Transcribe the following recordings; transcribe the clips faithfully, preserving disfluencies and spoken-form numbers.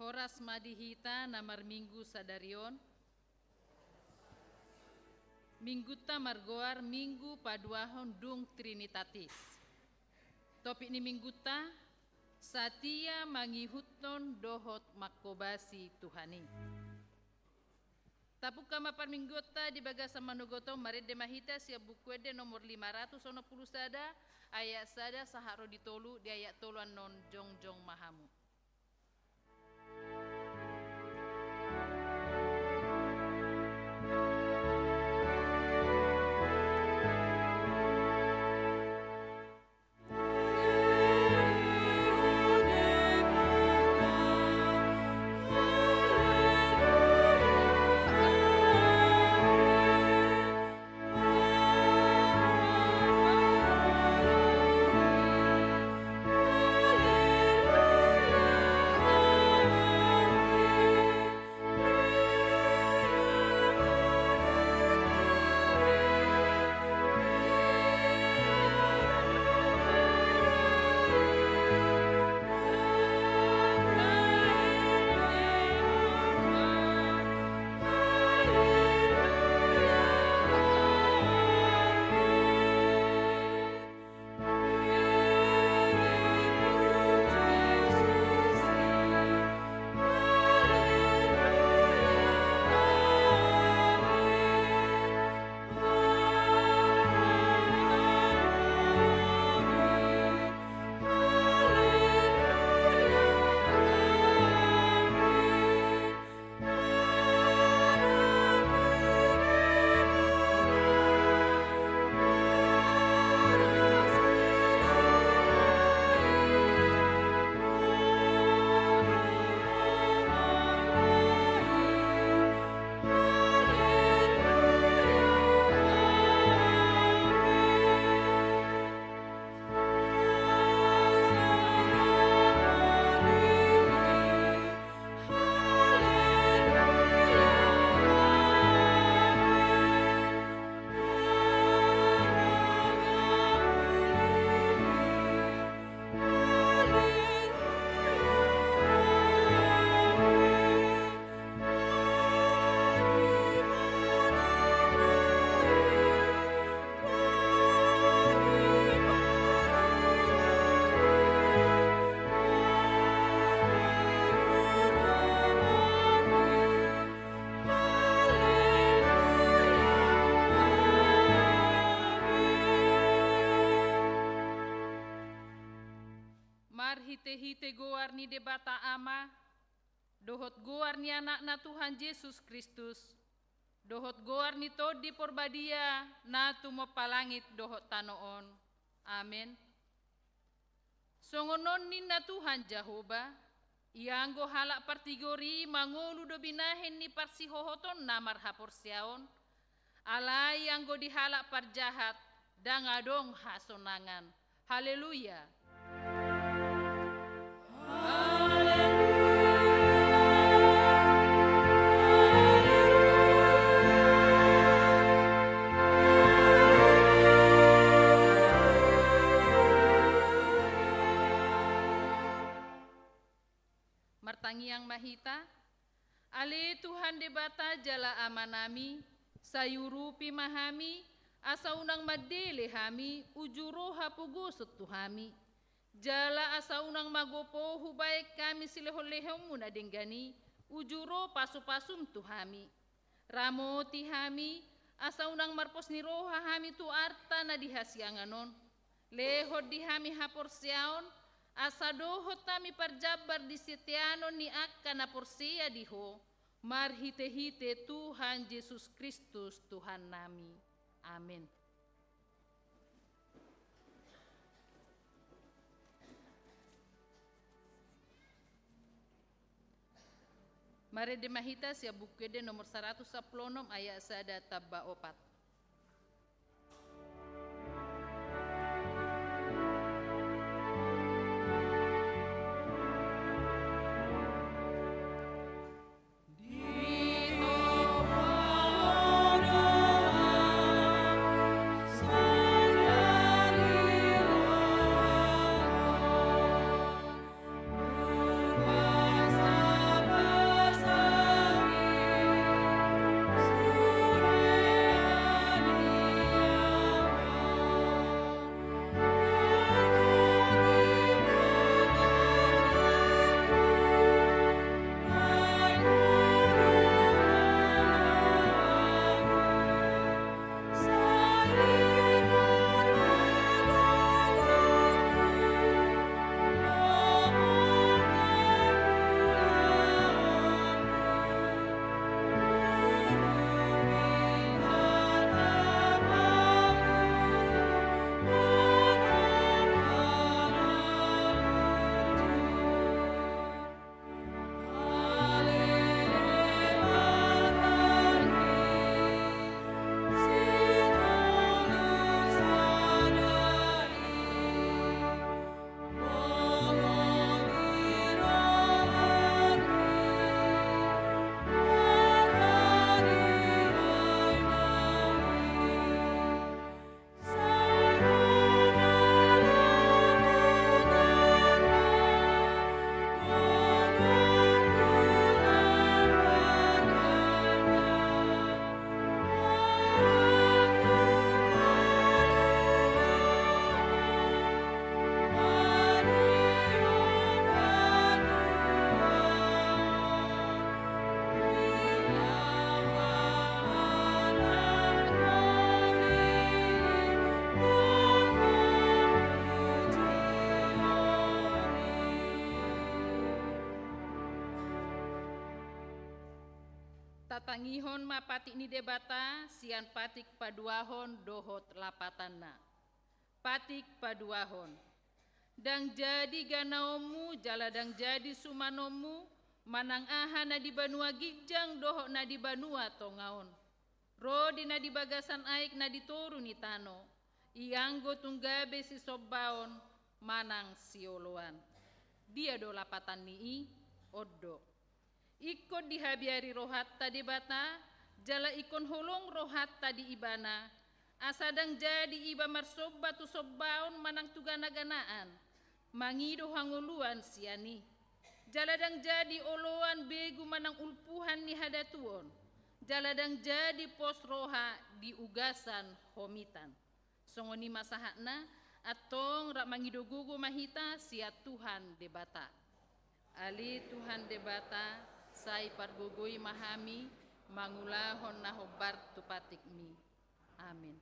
Horas ma di hita na marminggu sadari on. Minggunta margoar Minggu Paduahon dung Trinitatis. Topik ni minggunta: Satia mangihuthon dohot manghobasi Tuhan i. Tapungka ma parmingguonta di bagasan manogot on. Marende ma hita sian Buku Ende nomor lima ratus onom pulu sada, ayat sada sahat ro di tolu. Di ayat tolu annon jongjong ma hamu. Marhitehite goar ni Debata Ama, dohot goar ni Anakna Tuhan Jesus Kristus, dohot goar ni Tondi Porbadia na tumompa langit dohot tano on. Amen. Songon on ninna Tuhan Jahowa: Ianggo halak partigor i mangolu do binahen ni parsihohotonna marhaporseaon, alai anggo di halak parjahat ndang adong hasonangan. Haleluya! Martangiang ma hita. Ale Tuhan Debata jala Amanami, sai urupi ma hami, asa unang mandele hami uju roha pogoson tu hami, jala asa unang magopo hubaen hami silehonlehonmu na denggan i uju ro pasupasum tu hami. Ramoti hami, asa unang marpos ni roha hami tu arta na di hasiangan on. Lehon di hami haporseaon, asa dohot hami parjambar di siteanon ni angka na porsea di Ho, marhitehite Tuhan Jesus Kristus Tuhannami. Amen. Marende ma hita sian Buku Ende nomor saratus sampulu onom, ayat sada tamba opat. Tatangihon ma patik ni Debata sian patik paduahon dohot lapatanna. Patik paduahon. Ndang jadi ganaonmu jala ndang jadi sumanonmu manang aha na di banua ginjang dohot na di banua tonga on, ro di na di bagasan aek na di toru ni tano, ianggo tung gabe sisombaon manang sioloan. Dia do lapatan ni i? On do. Ingkon dihabiari rohanta Debata, jala ingkon holong rohanta di Ibana, asa ndang jadi iba marsomba tu sombaon manang tu ganaganaan, mangido hangoluan sian i. Jala ndang jadi oloan begu manang ulpuhan ni hadatuon, jala ndang jadi pos roha di ugasan homitan. Songon i ma sahatna, antong rap mangido gogo ma hita sian Tuhan Debata. Ale Tuhan Debata, sai pargogoi ma hami mangulahon na hombar tu patikmi. Amin.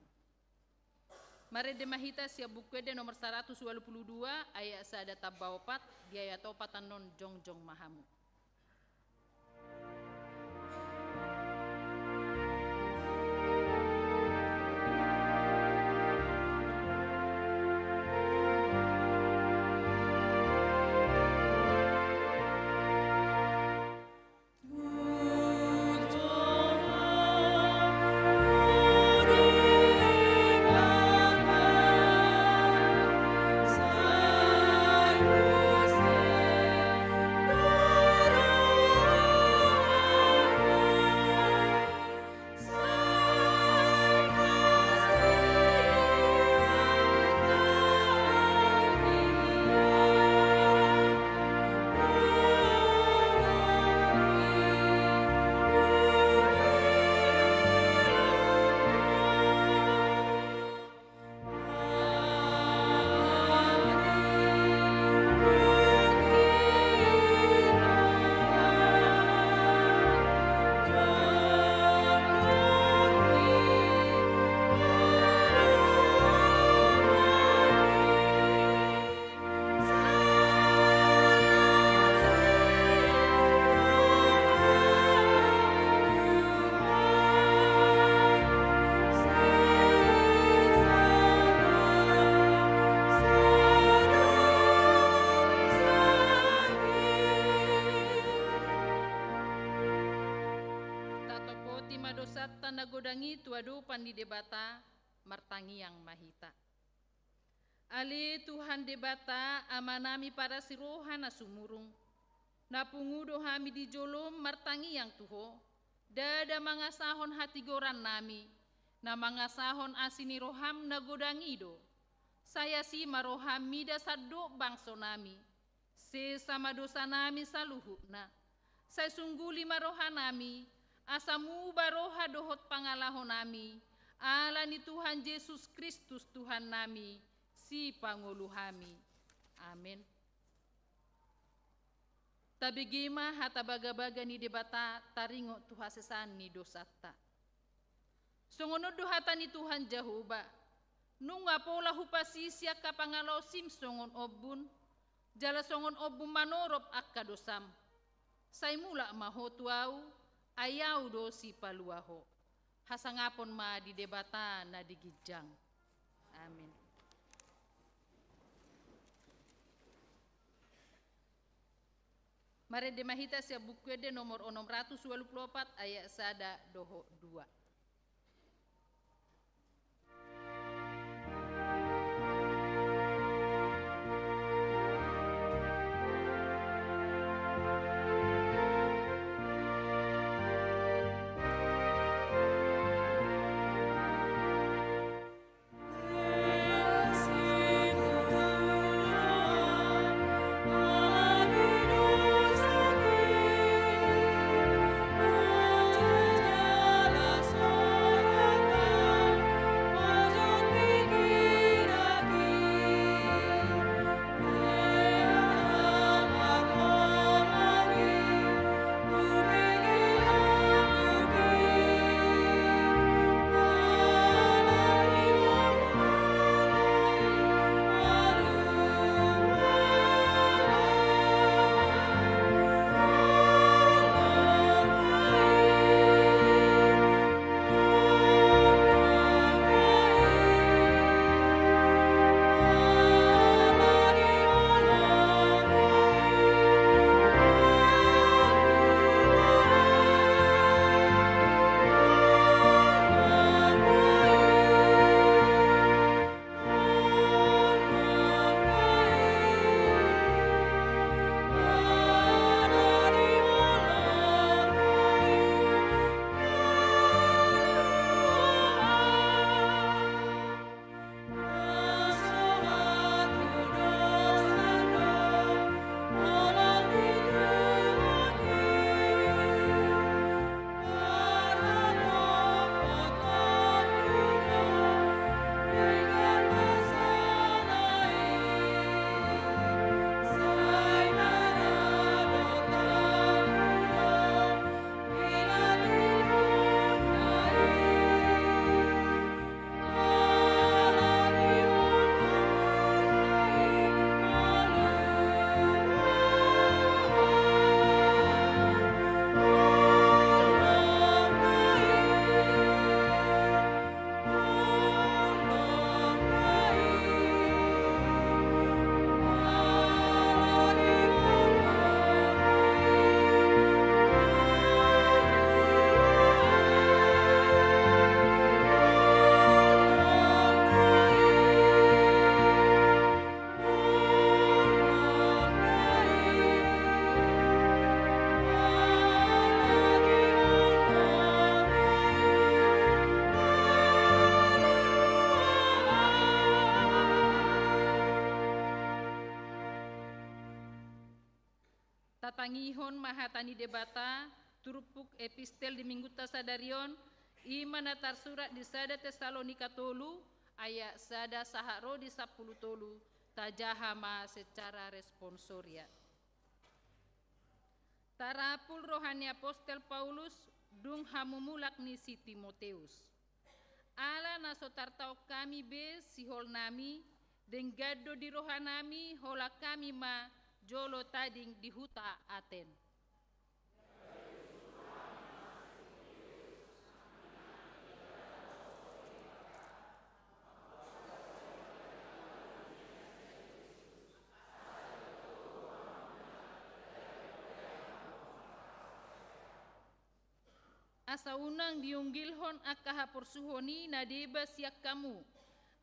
Marende ma hita sian Buku Ende nomor saratus ualu pulu dua, ayat sada tamba opat, di ayat opat annon jongjong ma hamu. Tatopoti ma dosanta na godang i tu adopan ni Debata, martangiang ma hita. Ale Tuhan Debata, Amanami parasi roha na sumurung, na pungu do hami di jolom martangiang tu Ho, ndada mangasahon hatigorannami, na mangasahon asi ni roham na godang i do. Sai asi ma roham mida sandok bangsonami, sesa ma dosanami saluhutna. Sai sungguli ma rohanami, asa muba roha dohot pangalahonami, ala ni Tuhan Jesus Kristus Tuhannami, Sipangolu hami. Amen. Tabege ma hata bagabaga ni Debata taringot tu hasesaan ni dosanta. Songon on do hata ni Tuhan Jahowa: Nunga pola hupasisi angka pangalaosim songon ombun, jala songon ombun manorop angka dosam. Sai mulak ma ho tu Ahu, ai Ahu do Sipalua ho. Hasangapon ma di Debata na di ginjang. Amin. Marende ma hita sian Buku Ende nomor onom ratus ualu pulu opat, ayat sada dohot dua. Tangihon ma hata ni Debata, turpuk epistel di minggunta sadari on, i ma na tarsurat di sada Tesalonika tolu, ayat sada sahat ro di sampulu tolu, tajaha ma secara responsoria. Tarapul roha ni Apostel Paulus, dung hamumulak ni si Timoteus. Ala na so tartaon hami be siholnami, denggan do di rohanami, holan hami ma jolo tading di huta Aten. Asa unang diunggilhon angka haporsuhon i na deba sian hamu,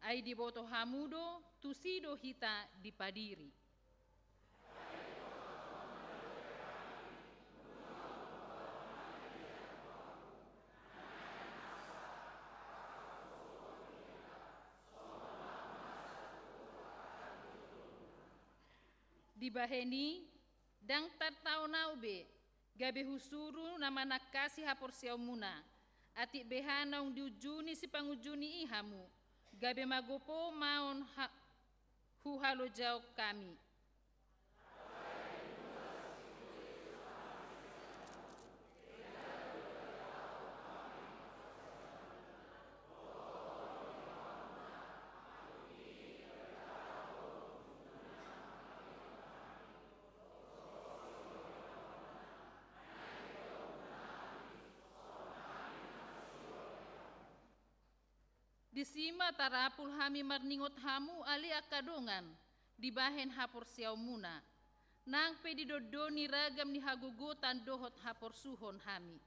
ai diboto hamu do, tusi do hita dipadiri. Dibahen i, ndang tartaon ahu be, gabe husuru na manangkasi haporseaonmuna, atik beha naung diunjuni sipangunjuni i hamu, gabe magopo ma on ha-, huhalojaon hami. Disi ma tarapul hami marningot hamu ale angka dongan, dibahen haporseaonmuna. Nang pe didondoni ragam ni hagogotan dohot haporsuhon hami.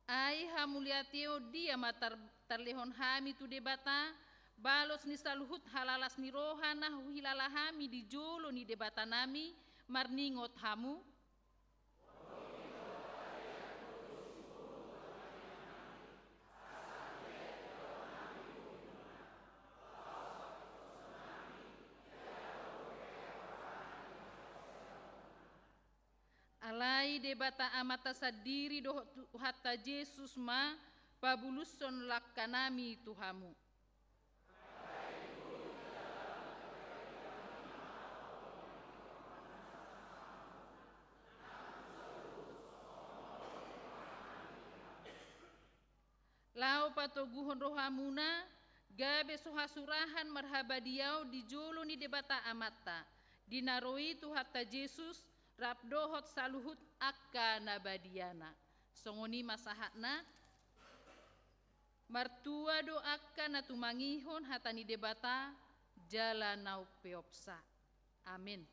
Ai hamuliateon dia ma tar-, tarlehon hami tu Debata, balos ni saluhut halalas ni roha na huhilala hami di jolo ni Debatanami, marningot hamu? Alai Debata Amanta sandiri dohot Tuhanta Jesus ma pabulushon langkanami tu hamu. Laho patoguhon rohamuna, gabe so hasurahan marhabadiaon di jolo ni Debata Amanta, di na ro i Tuhanta Jesus, rap dohot saluhut angka na badiana. Songon i ma sahatna. Martua do angka na tumangihon hata ni Debata, jala na umpeopsa. Amen.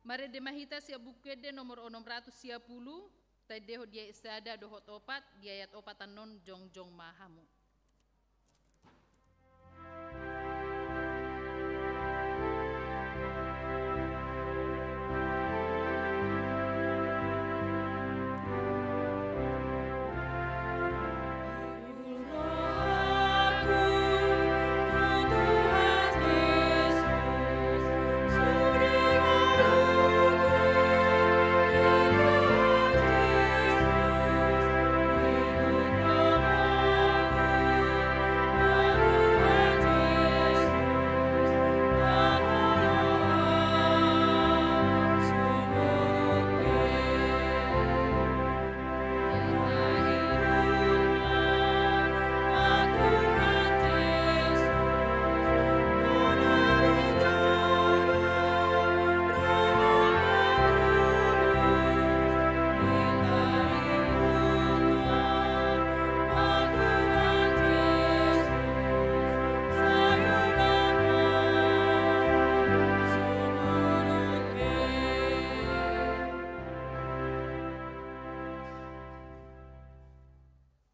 Marende ma hita sian Buku Ende nomor onom ratus sia pulu, taendehon di ayat sada dohot opat, di ayat opat annon jongjong ma hamu.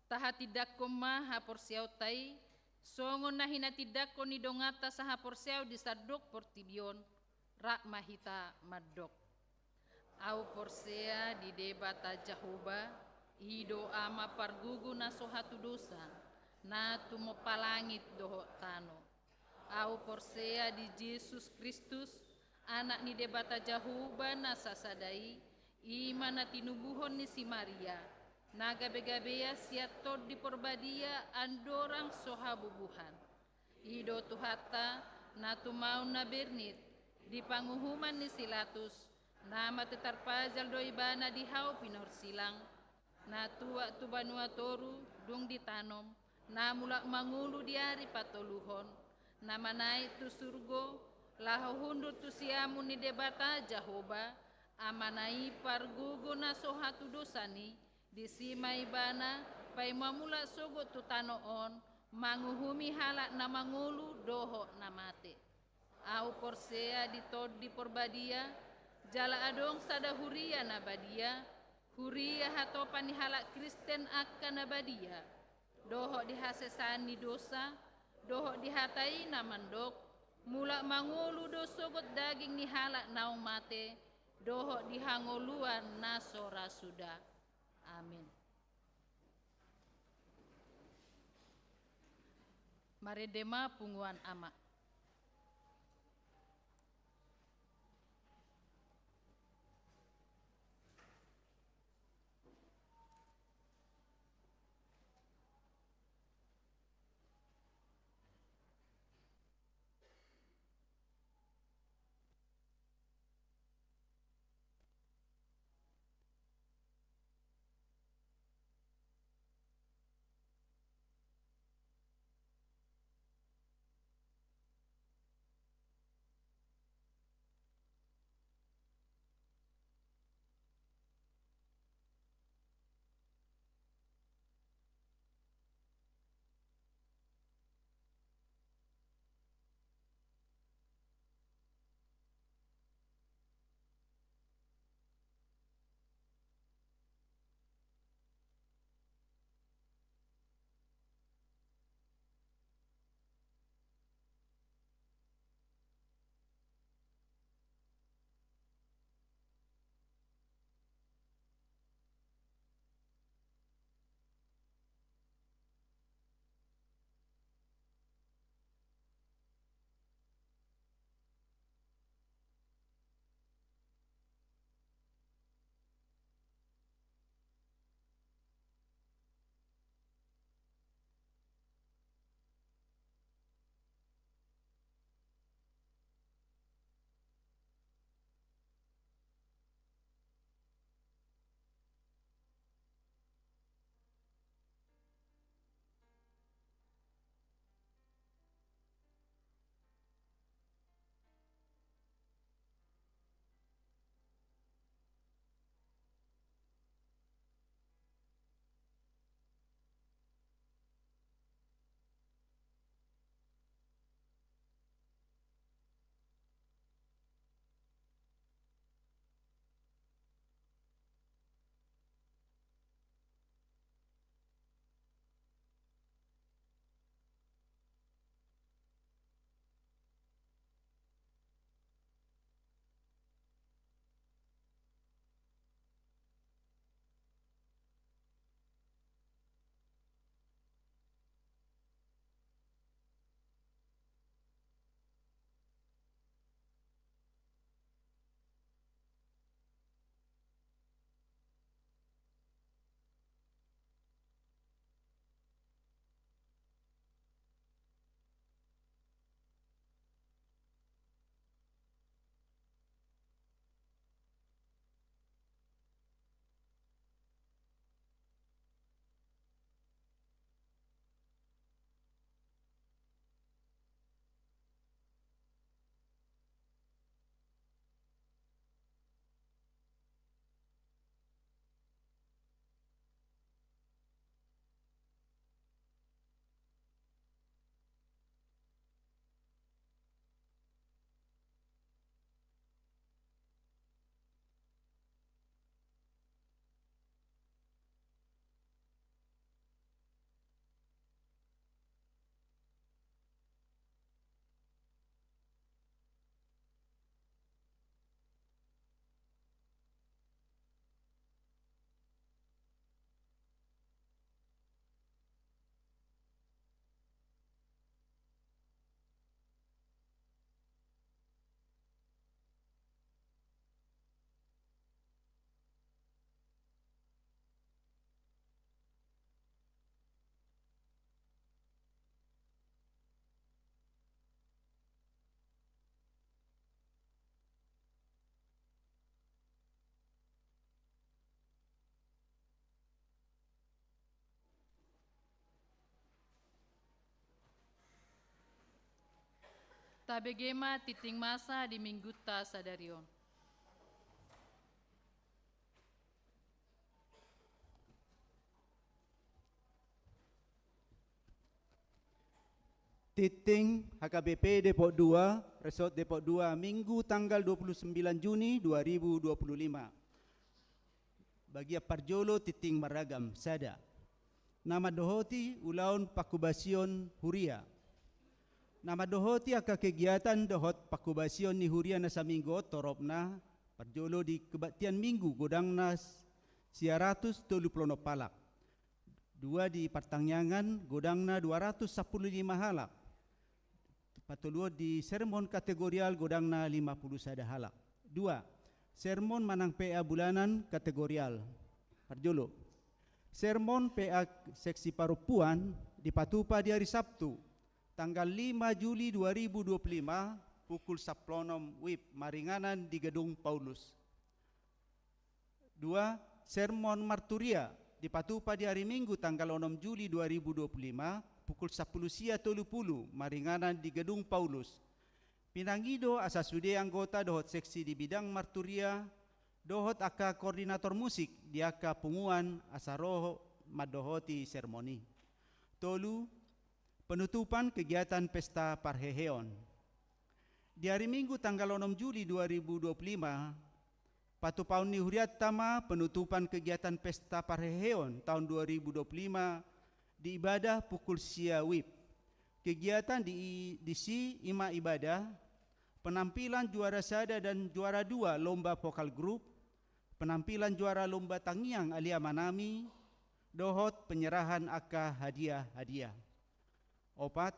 Tahatindangkon ma haporseaonta i, songon na hinatindangkon ni donganta sahaporseaon di sandok portibi on, rap ma hita mandok. Ahu porsea di Debata Jahowa, I do Ama pargogo na so hatudosan, na tumompa langit dohot tano. Ahu porsea di Jesus Kristus, Anak ni Debata Jahowa na sasada i, i ma na tinubuhon ni si Maria, na gabegabean sian Tondi Porbadia andorang so habubuhan. I do Tuhanta, na tumaon na bernit, di panguhuman ni si Latus, na mate tarpajal do ibana di hau pinorsilang, na tuat tu banua toru, dung ditanom, na mulak mangolu di ari patoluhon, na manaek tu surgo, laho hundul tu siamun ni Debata Jahowa, Amana i pargogo na so hatudosan i, disi ma ibana, paima mulak sogot tu tano on, manguhumi halak na mangolu dohot na mate. Ahu porsea di Tondi Porbadia, jala adong sada huria na badia, huria hatopan ni halak Kristen angka na badia, dohot di hasesaan ni dosa, dohot di hata i na mandok, mulak mangolu do sogot daging ni halak naung mate, dohot di hangoluan na so ra suda. Amin. Marende ma punguan Ama. Tabege ma tinting masa di Mingguta sadari on. Tinting H K B P Depok dua, Resort Depok dua, Minggu tanggal dua puluh sembilan Juni dua ribu dua puluh lima. Bagian parjolo tinting marragam, sada. Na mandohoti ulaon pangkobasion huria. Na mandohoti angka kegiatan dohot pangkobasion ni huria na saminggu on toropna, parjolo di kebaktian Minggu godangna sia ratus tolu pulu onom halak. Dua di partangiangan godangna dua ratus sampulu lima halak. Patoluhon di sermon kategorial godangna lima pulu sada halak. Dua, sermon manang P A bulanan kategorial. Parjolo. Sermon P A seksi parompuan dipatupa di hari Sabtu, tanggal lima Juli dua ribu dua puluh lima, pukul sampulu onom wib, maringanan di Gedung Paulus. Dua, sermon marturia dipatupa di hari Minggu tanggal onom Juli dua ribu dua puluh lima, pukul sampulu sia tolu pulu, maringanan di Gedung Paulus. Pinangido asa sude anggota dohot seksi di bidang marturia dohot angka koordinator musik di angka punguan asa ro mandohoti sermon i. Tolu, penutupan kegiatan pesta parheheon. Di hari Minggu tanggal onom Juli dua ribu dua puluh lima, patupaon ni hurianta ma penutupan kegiatan pesta parheheon taon dua ribu dua puluh lima di ibadah pukul sia wib. Kegiatan di, disi ima ibadah, penampilan juara sada dan juara dua lomba vokal grup, penampilan juara lomba tangiang Alia Manami, dohot penyerahan angka hadiah-hadiah. Opat,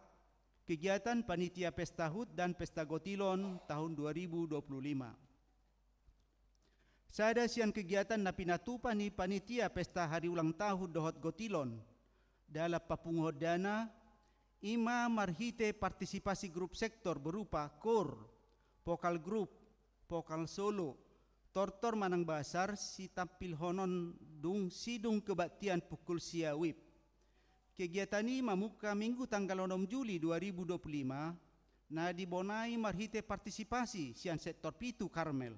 kegiatan panitia pesta hut dan pesta gotilon tahun dua ribu dua puluh lima. Sada sian kegiatan na pinatupa ni panitia pesta hari ulang tahun dohot gotilon dalan papunguhon dana, ima marhite partisipasi grup sektor berupa kor, vokal grup, vokal solo, tortor manang basar sitampilhonon dung sidung kebaktian pukul sia wib. Kegiatan i mamungka Minggu tanggal onom Juli dua ribu dua puluh lima, na dibonai marhite partisipasi sian sektor pitu Karmel.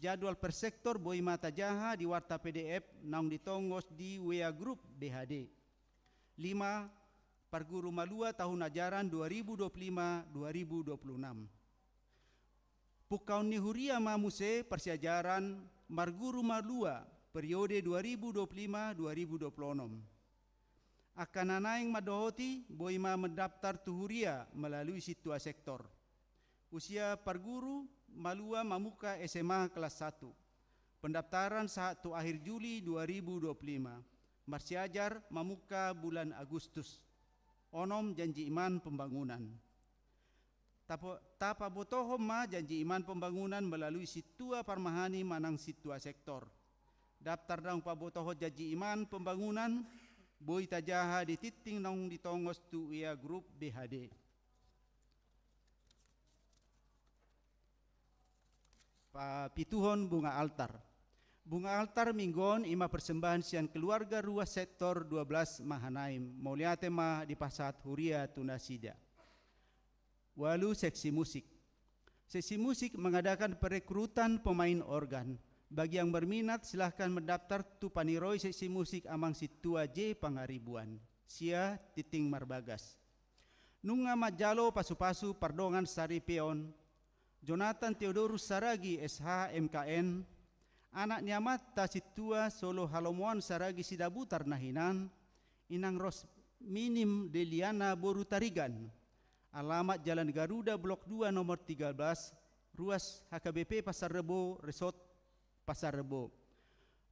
Jadwal per sektor boi ma tajaha di warta P D F naung ditongos di W A grup B H D. Lima, parguru malua tahun ajaran dua ribu dua puluh lima dua ribu dua puluh enam. Pungkaon ni huria ma muse parsiajaran marguru malua periode dua ribu dua puluh lima dua ribu dua puluh enam. Angka na naeng mandohoti boi ma mendaftar tu huria melalui sintua sektor. Usia parguru malua mamungka S M A kelas satu. Pendaftaran sahat tu akhir Juli dua ribu dua puluh lima. Marsiajar mamungka bulan Agustus. Onom, janji iman pembangunan. Tapo-, tapabotohon ma janji iman pembangunan melalui sintua parmahani manang sintua sektor. Daftar naung pabotohon janji iman pembangunan boi tajaha di tinting naung ditongos tu W A grup B H D. Papituhon bunga altar. Bunga altar minggu on ima persembahan sian keluarga ruas sektor dua belas Mahanaim. Mauliate ma dipasahat huria tu nasida. Ualu, seksi musik. Seksi musik mengadakan perekrutan pemain organ. Bagi yang berminat, silahkan mendaftar tu paniroi seksi musik Amang Sintua J Pangaribuan. Sia, tinting marbagas. Nunga manjalo pasupasu pardongan saripeon, Jonathan Theodorus Saragi, S H, M K N, anak ni amanta Sintua Solo Halomoan Saragi Sidabutar na hinan, Inang Rosminim Deliana boru Tarigan, alamat Jalan Garuda Blok dua nomor tiga belas, ruas H K B P Pasar Rebo, Resort Pasar Rebo.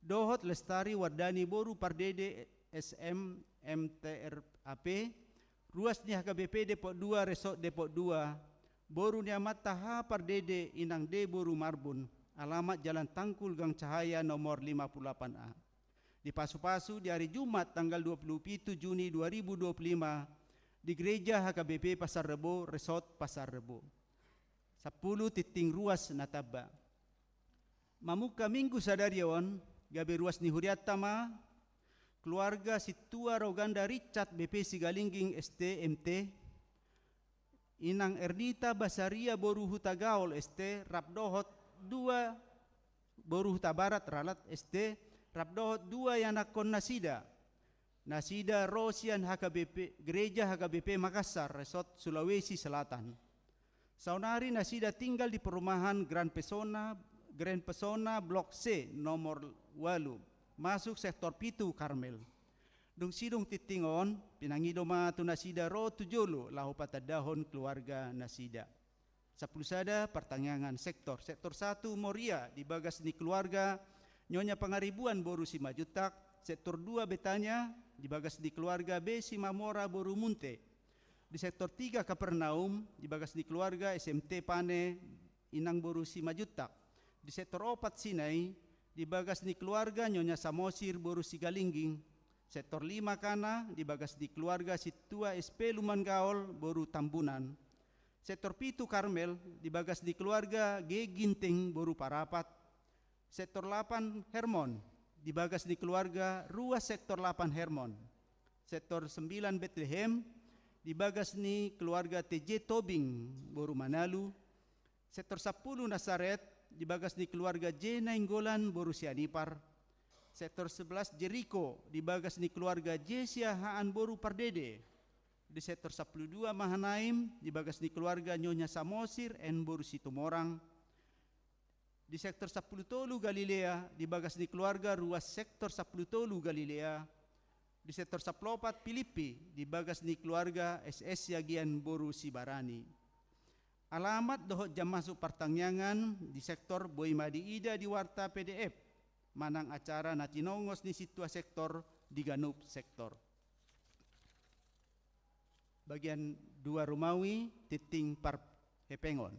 Dohot Lestari Wardani boru Pardede, S M, M T R A P, ruas ni H K B P Depok dua, Resort Depok dua, boru ni amanta H Pardede, Inang D boru Marbun, alamat Jalan Tangkul Gang Cahaya nomor lima puluh delapan A. Dipasupasu di hari Jumat tanggal dua puluh pitu Juni dua ribu dua puluh lima di Gereja H K B P Pasar Rebo, Resort Pasar Rebo. Sampulu, tinting ruas na tamba. Mamungka Minggu sadari on, gabe ruas ni hurianta ma, keluarga Sintua Roganda Richard B P Sigalingging S T M T, Inang Ernita Basaria boru Hutagaol S T rap dohot dua, boru Hutabarat Ralat S T, rap dohot dua ianakhon nasida. Nasida ro sian H K B P, Gereja H K B P Makassar, Resort Sulawesi Selatan. Saonari nasida tinggal di perumahan Grand Pesona, Grand Pesona Blok C nomor ualu, masuk sektor pitu Karmel. Dung sidung tingting on, pinangido ma tu nasida ro tu jolo laho patandahon keluarga nasida. Sampulu sada, partangiangan sektor. Sektor satu Moria di bagas ni keluarga Nyonya Pangaribuan boru Simanjuntak. Sektor dua Betania di bagas ni keluarga B Simamora boru Munte. Di sektor tiga Kapernaum di bagas ni keluarga S M T Pane Inang boru Simanjuntak. Di sektor opat Sinai di bagas ni keluarga Nyonya Samosir boru Sigalingging. Sektor lima Kana di bagas ni keluarga Sintua S P Lumanggaol boru Tambunan. Sektor pitu Karmel di bagas ni keluarga G Ginting boru Parapat. Sektor lapan Hermon di bagas ni keluarga Ruas Sektor lapan Hermon. Sektor sembilan Betlehem di bagas ni keluarga T J Tobing boru Manalu. Sektor sampulu Nasaret di bagas ni keluarga J Nainggolan boru Sianipar. Sektor sebelas Jeriko di bagas ni keluarga J Siahaan boru Pardede. Di sektor sampulu dua Mahanaim di bagas ni keluarga Nyonya Samosir N boru Situmorang. Di sektor sampulu tolu Galilea di bagas ni keluarga Ruas Sektor sampulu tolu Galilea. Di sektor sampulu opat Pilippi di bagas ni keluarga S S Siagian boru Sibarani. Alamat dohot jam masuk partangiangan di sektor boi ma diida di warta P D F manang acara na tinongos ni sintua sektor di ganup sektor. Bagian dua, Romawi, tingting parhepengon.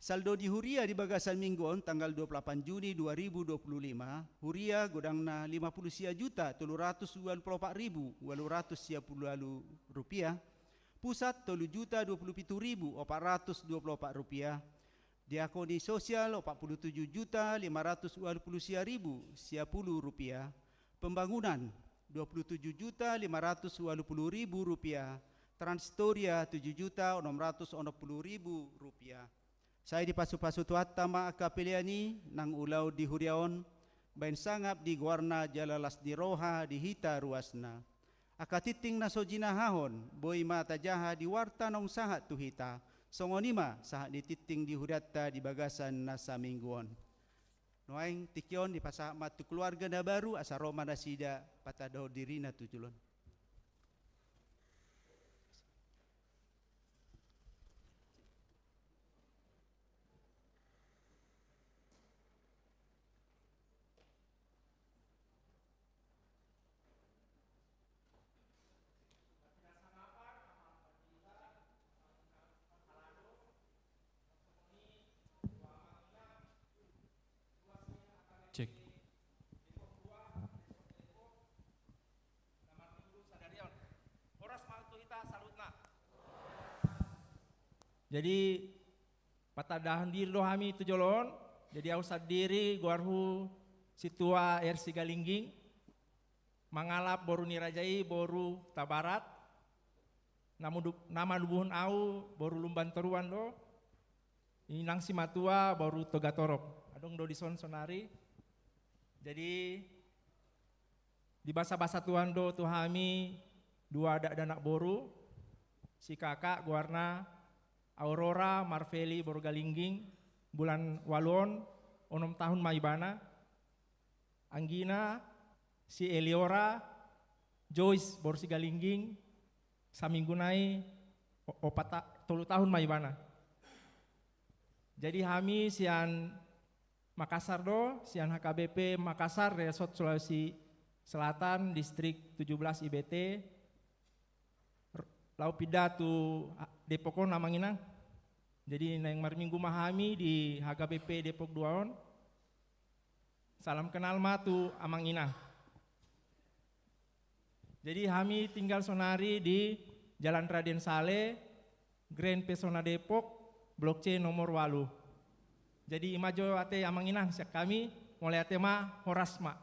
Saldo di huria di bagasan minggu on tanggal dua puluh delapan Juni dua ribu dua puluh lima, huria godangna lima puluh sia juta tolu ratus ualu pulu opat ribu ualu ratus sia pulu ualu rupiah, pusat tolu juta dua puluh pitu ribu opat ratus dua puluh opat rupiah, diakoni sosial opat puluh tujuh juta lima ratus ualu pulu sia ribu sia pulu rupiah, pembangunan dua puluh tujuh juta lima ratus ualu pulu ribu rupiah, transtoria tujuh juta onom ratus onom pulu ribu rupiah. Sai dipasupasu Tuhanta ma angka pelean i nang ulaon di huria on, baen sangap di goarna jala las ni roha di hita ruasna. Angka tingting na so jinahahon boi ma tajaha di warta naung sahat tu hita. Songon i ma sahat ni tingting di hurianta di bagasan na saminggu on. Nuaeng tingki on dipasahat ma tu keluarga na baru asa ro ma nasida patandahon dirina tu jolo on. Cek. Horas ma tu hita saluhutna. Jadi, patandahon diri do hami tu jolo on. Jadi, au sandiri goarhu Sintua R Sigalingging, mangalap boru ni raja i boru Tabarat, na mudu-, na manubuhon au boru Lumban Toruan do, inang simatua boru Togatorop. Adong do dison sonari. Jadi, dibasabasa Tuhan do tu hami dua dakdanak boru, si kakak goarna Aurora Marveli boru Galingging, bulan ualu on onom tahun ma ibana. Anggina si Eliora Joyce boru Sigalingging, saminggu nai o-, opat ta-, tolu tahun ma ibana. Jadi hami sian Makassar do, sian H K B P Makassar, Resort Sulawesi Selatan, Distrik tujuh belas I B T, r-, laho pinda tu, a, Depok on, Amang Inang. Jadi naeng marminggu ma hami di H K B P Depok dua on. Salam kenal ma tu Amang Inang. Jadi hami tinggal sonari di Jalan Raden Saleh, Grand Pesona Depok, Blok C nomor ualu. Jadi i ma jo ate Amang Inang sian hami, mauliate ma, horas ma.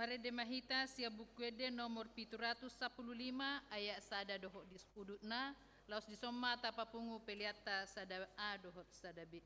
Tarende ma hita sian Buku Ende nomor pitu ratus sampulu lima, ayat sada dohot di udutna, laos dison ma tapapungu peleanta sada A dohot sada B.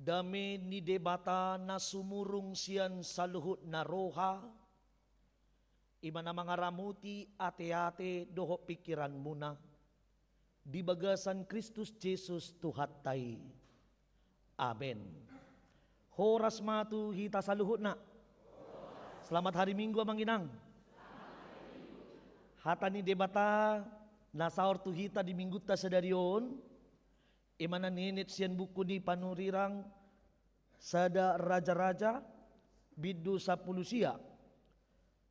Dame ni Debata na sumurung sian saluhutna roha, i ma na mangaramoti ateate dohot pingkiranmuna di bagasan Kristus Jesus Tuhanta i. Amen. Horas ma tu hita saluhutna. Selamat hari Minggu, Amang Inang. Hata ni Debata na saor tu hita di Minggunta sadari on, i ma na nienet sian buku ni Panurirang, Sada Raja-raja, bindu sampulu sia.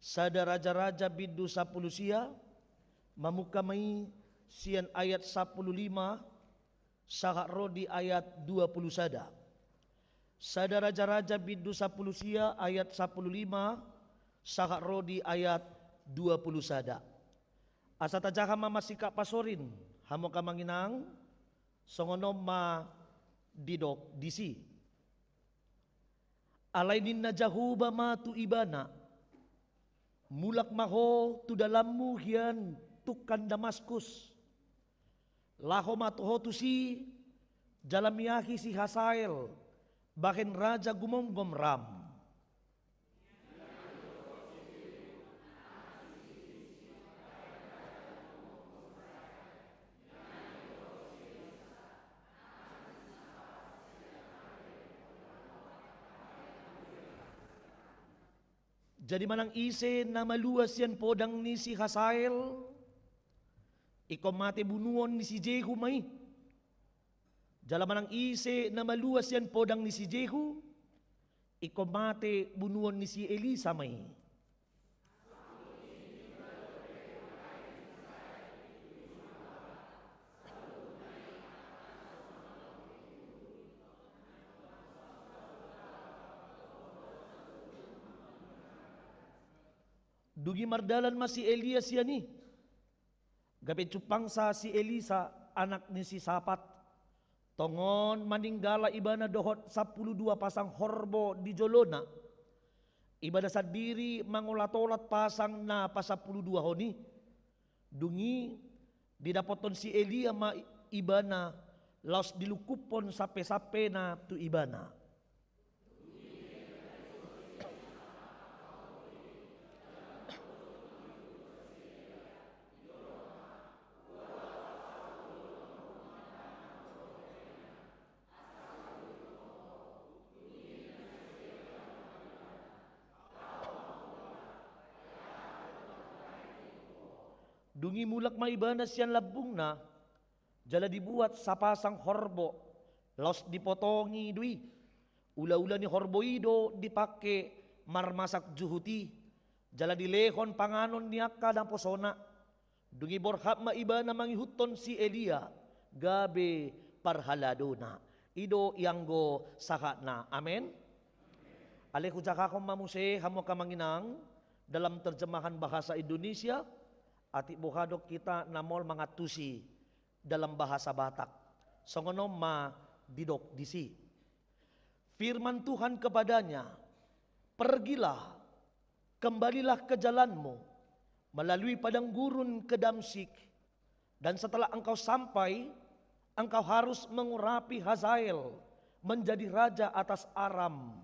Sada Raja-raja, bindu sampulu sia, mamungka ma i sian ayat sampulu lima sahat ro di ayat dua pulu sada. Sada Raja-raja, bindu sampulu sia, ayat sampulu lima sahat ro di ayat dua pulu sada. Asa tajaha ma masingkat pasorin, hamu angka Amang Inang, songon on ma didok disi. Alai ninna Jahowa ma tu ibana: Mulak ma ho tu dalanmu hian tungkan Damaskus. Laho ma ho tusi, jala miahi si Hasael, bahen raja gumomgom ram. Jadi manang ise na malua sian podang ni si Hasael, ingkon mate bunuon ni si Jehu ma i. Jala manang ise na malua sian podang ni si Jehu, ingkon mate bunuon ni si Elisa ma i. Dung i mardalan ma si Elia sian i. Gabe jumpangsa si Elisa, anak ni si Sapat. Tongon maninggala ibana dohot sampulu dua pasang horbo di jolona. Ibana sandiri mangolat-olat pasang na pasampulu duahon i. Dung i didapothon si Elia ma ibana, laos dilungkuphon sampe-sampena tu ibana. Dung i mulak ma ibana sian lambungna, jala dibuat sapasang horbo, laos dipotongi do i. Ula-ula ni horbo i do dipangke marmasak juhut i, jala dilehon panganon ni angka naposona. Dung i borhat ma ibana mangihuthon si Elia gabe parhaladona. I do ianggo sahatna. Amen. Alai hujahahon ma muse hamu angka Amang Inang, dalam terjemahan bahasa Indonesia, atik boha do hita na maol mangantusi dalam bahasa Batak. Songon on ma didok disi. Firman Tuhan kepadanya, "Pergilah, kembalilah ke jalanmu, melalui padang gurun ke Damsyik, dan setelah engkau sampai, engkau harus mengurapi Hazael menjadi raja atas Aram.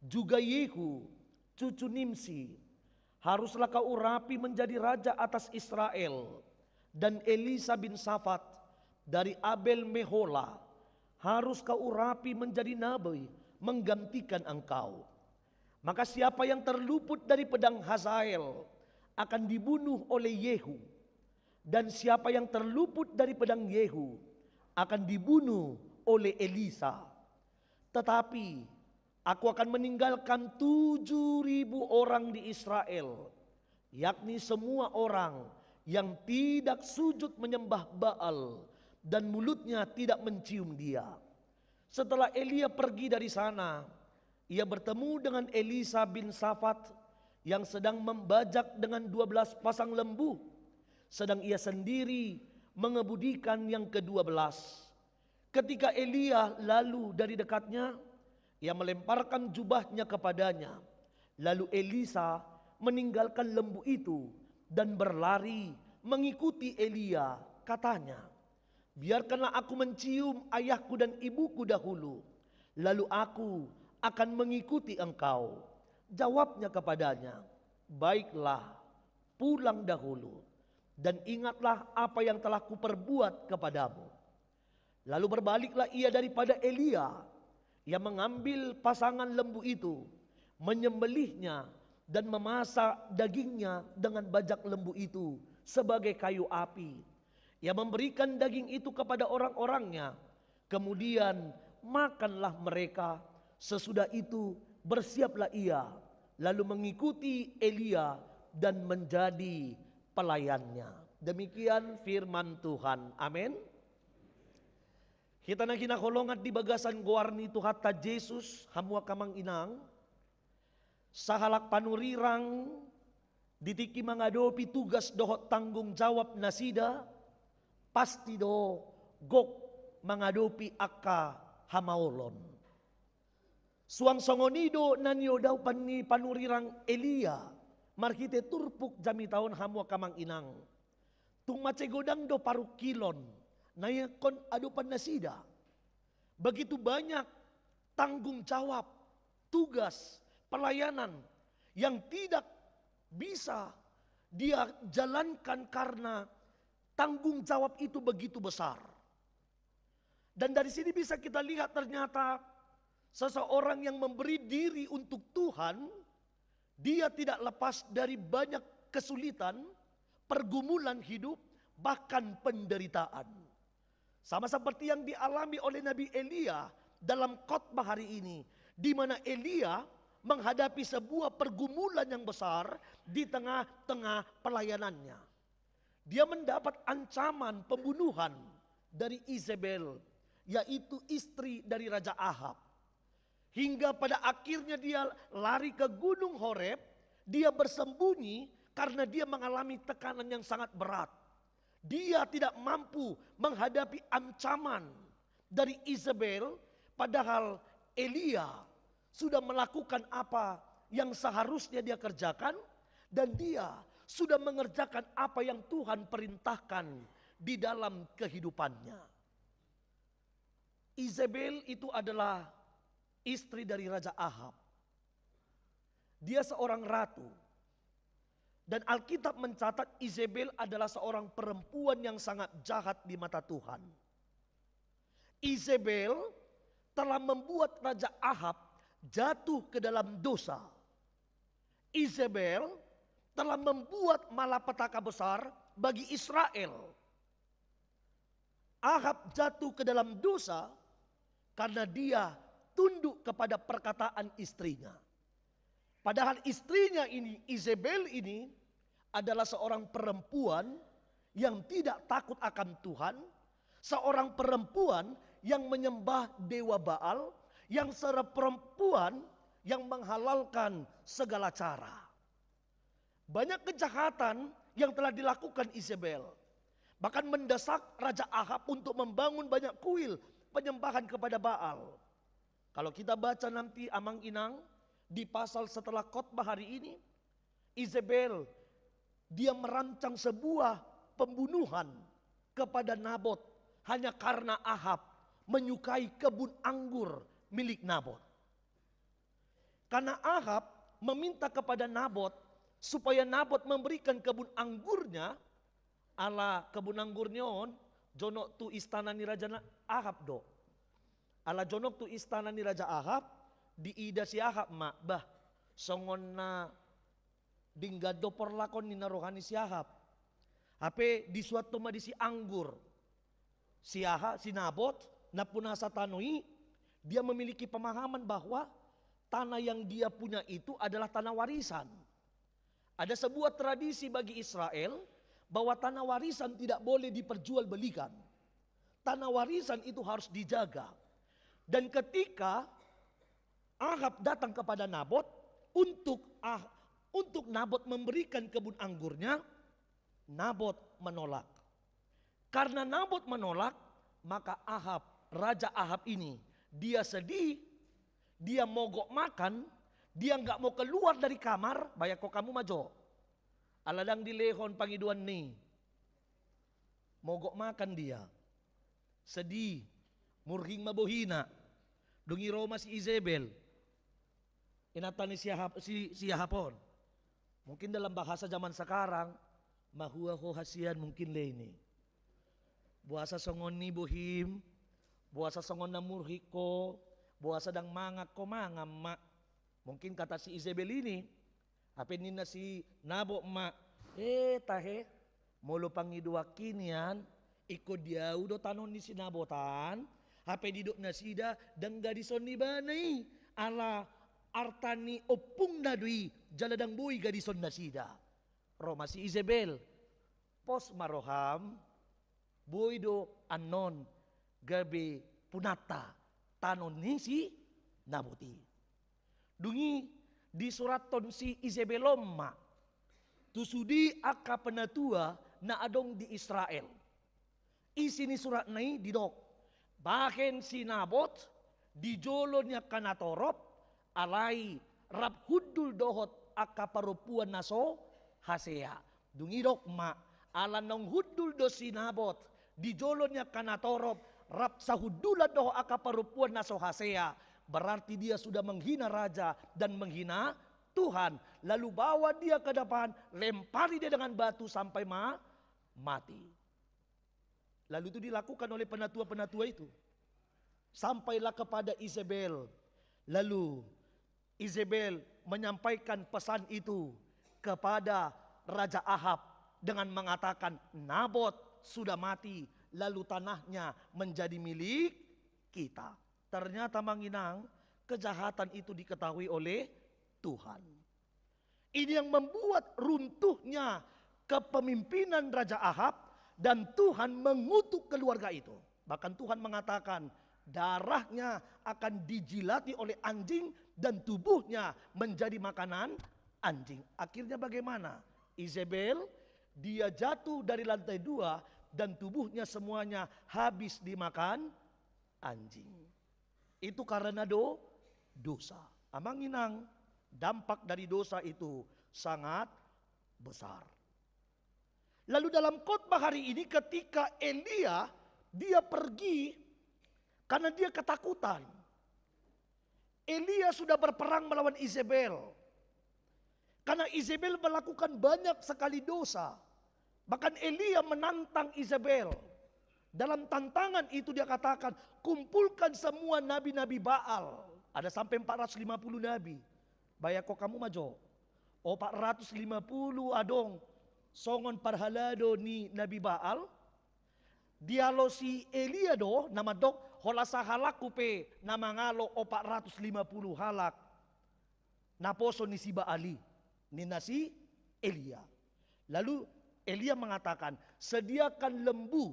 Juga Yehu, cucu Nimsi, haruslah kau urapi menjadi raja atas Israel, dan Elisa bin Safat dari Abel Mehola harus kau urapi menjadi nabi menggantikan engkau. Maka siapa yang terluput dari pedang Hazael akan dibunuh oleh Yehu, dan siapa yang terluput dari pedang Yehu akan dibunuh oleh Elisa. Tetapi aku akan meninggalkan tujuh ribu orang di Israel, yakni semua orang yang tidak sujud menyembah Baal dan mulutnya tidak mencium dia." Setelah Elia pergi dari sana, ia bertemu dengan Elisa bin Safat yang sedang membajak dengan dua belas pasang lembu, sedang ia sendiri mengemudikan yang kedua belas. Ketika Elia lalu dari dekatnya, ia melemparkan jubahnya kepadanya. Lalu Elisa meninggalkan lembu itu dan berlari mengikuti Elia, katanya, "Biarkanlah aku mencium ayahku dan ibuku dahulu, lalu aku akan mengikuti engkau." Jawabnya kepadanya, "Baiklah, pulang dahulu, dan ingatlah apa yang telah kuperbuat kepadamu." Lalu berbaliklah ia daripada Elia, Ia mengambil pasangan lembu itu, menyembelihnya, dan memasak dagingnya dengan bajak lembu itu sebagai kayu api. Ia memberikan daging itu kepada orang-orangnya. Kemudian makanlah mereka. Sesudah itu bersiaplah ia, lalu mengikuti Elia dan menjadi pelayannya. Demikian firman Tuhan. Amin. Hita na hinaholongan di bagasan goar ni Tuhanta Jesus, hamu angka amang inang, sahalak panurirang di tingki mangadopi tugas dohot tanggung jawab nasida, pasti do gok mangadopi angka hamaolon. Suang songon i do na niodapan ni panurirang Elia marhite turpuk jamita on, hamu angka amang inang. Tung mansai godang do parungkilon na ingkon adopan nasida. Begitu banyak tanggung jawab, tugas, pelayanan yang tidak bisa dia jalankan karena tanggung jawab itu begitu besar. Dan dari sini bisa kita lihat, ternyata seseorang yang memberi diri untuk Tuhan, dia tidak lepas dari banyak kesulitan, pergumulan hidup, bahkan penderitaan. Sama seperti yang dialami oleh Nabi Elia dalam khotbah hari ini, di mana Elia menghadapi sebuah pergumulan yang besar di tengah-tengah pelayanannya. Dia mendapat ancaman pembunuhan dari Izebel, yaitu istri dari Raja Ahab. Hingga pada akhirnya dia lari ke Gunung Horeb, dia bersembunyi karena dia mengalami tekanan yang sangat berat. Dia tidak mampu menghadapi ancaman dari Izebel, padahal Elia sudah melakukan apa yang seharusnya dia kerjakan, dan dia sudah mengerjakan apa yang Tuhan perintahkan di dalam kehidupannya. Izebel itu adalah istri dari Raja Ahab. Dia seorang ratu. Dan Alkitab mencatat Izebel adalah seorang perempuan yang sangat jahat di mata Tuhan. Izebel telah membuat Raja Ahab jatuh ke dalam dosa. Izebel telah membuat malapetaka besar bagi Israel. Ahab jatuh ke dalam dosa karena dia tunduk kepada perkataan istrinya. Padahal istrinya ini, Izebel ini, adalah seorang perempuan yang tidak takut akan Tuhan, seorang perempuan yang menyembah dewa Baal, yang seorang perempuan yang menghalalkan segala cara. Banyak kejahatan yang telah dilakukan Izebel, bahkan mendesak Raja Ahab untuk membangun banyak kuil penyembahan kepada Baal. Kalau kita baca nanti, amang inang, di pasal setelah khotbah hari ini, Izebel, dia merancang sebuah pembunuhan kepada Nabot hanya karena Ahab menyukai kebun anggur milik Nabot. Karena Ahab meminta kepada Nabot supaya Nabot memberikan kebun anggurnya, ala kebun anggurnya on jonok tu istana ni Raja Na-, Ahab do. Ala jonok tu istana ni Raja Ahab, diida si Ahab ma, bah, songon na denggan do porlakon ninna roha ni si Ahab. Hape disuanhon ma disi anggur. Si Aha-, si Nabot, nampunasa tano i, dia memiliki pemahaman bahwa tanah yang dia punya itu adalah tanah warisan. Ada sebuah tradisi bagi Israel bahwa tanah warisan tidak boleh diperjualbelikan. Tanah warisan itu harus dijaga. Dan ketika Ahab datang kepada Nabot untuk Ah-, untuk Nabot memberikan kebun anggurnya, Nabot menolak. Karena Nabot menolak, maka Ahab, Raja Ahab ini, dia sedih, dia mogok makan, dia nggak mau keluar dari kamar, bayangko hamu ma jo. Ala ndang dilehon pangidoan ni. Mogok makan dia. Sedih, murhing ma bohina. Dung i ro ma si Izebel. Inanta ni si Ahab, si, si Ahab on. Mungkin dalam bahasa zaman sekarang, mahua ho hasian mungkin le ini. Boasa songon i bohim, boasa songon na murhik ho, Boasa ndang mangan ho mangan ma. Mungkin kata si Izebel ini, hape ninna si Nabot ma, "Eh, tahe, molo pangidoanki nian, ingkon di ahu do tano ni si Nabot an." Hape didok nasida, "Ndang gadison ni ibana i, ala arta ni ompungna do i, jala ndang boi gadison nasida." Ro ma si Izebel, "Pos ma roham, boi do annon gabe punanta tano ni si Nabot i." Dung i disurathon si Izebel on ma tu sude angka penatua na adong di Israel. Isi ni suratna i didok, "Bahen si Nabot di jolo ni angka natorop, alai rap hundul dohot angka parompuan na so hasea." Dung i didok ma, "Ala naung hundul do si Nabot di jolo ni angka natorop, rap sahundulan dohot angka parompuan na so hasea, berarti dia sudah menghina raja dan menghina Tuhan. Lalu bawa dia ke depan, lempari dia dengan batu sampai ma-, mati." Lalu itu dilakukan oleh penatua-penatua itu. Sampailah kepada Izebel. Lalu Izebel menyampaikan pesan itu kepada Raja Ahab dengan mengatakan, "Nabot sudah mati, lalu tanahnya menjadi milik kita." Ternyata, Amang Inang, kejahatan itu diketahui oleh Tuhan. Ini yang membuat runtuhnya kepemimpinan Raja Ahab, dan Tuhan mengutuk keluarga itu. Bahkan Tuhan mengatakan, "Darahnya akan dijilati oleh anjing dan tubuhnya menjadi makanan anjing." Akhirnya bagaimana? Izebel, dia jatuh dari lantai dua dan tubuhnya semuanya habis dimakan anjing. Itu karena do-, dosa. Amang Inang, dampak dari dosa itu sangat besar. Lalu dalam khotbah hari ini, ketika Elia, dia pergi karena dia ketakutan. Elia sudah berperang melawan Izebel. Karena Izebel melakukan banyak sekali dosa. Bahkan Elia menantang Izebel. Dalam tantangan itu dia katakan, "Kumpulkan semua nabi-nabi Baal." Ada sampai empat ratus lima puluh nabi. Bayangkon hamu ma jo. Opat ratus lima puluh adong songon parhalado ni nabi Baal. Dialo si Elia do na mandok, "Holan sahalakku pe na mangalo opat ratus lima puluh halak naposo ni si Baal i," ninna si Elia. Lalu Elia mengatakan, "Sediakan lembu,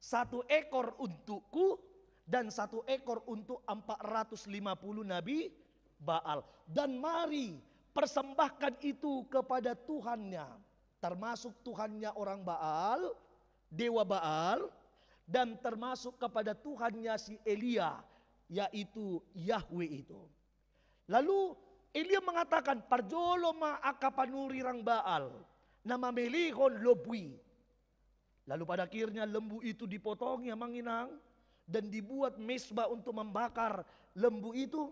satu ekor untukku dan satu ekor untuk empat ratus lima puluh nabi Baal. Dan mari persembahkan itu kepada tuhannya, termasuk tuhannya orang Baal, dewa Baal, dan termasuk kepada tuhannya si Elia, yaitu Yahweh itu." Lalu Elia mengatakan, "Parjolo ma angka panurirang Baal na mamelehon lombu i." Lalu pada akhirnya lembu itu dipotongi, Amang Inang, dan dibuat mezbah untuk membakar lembu itu.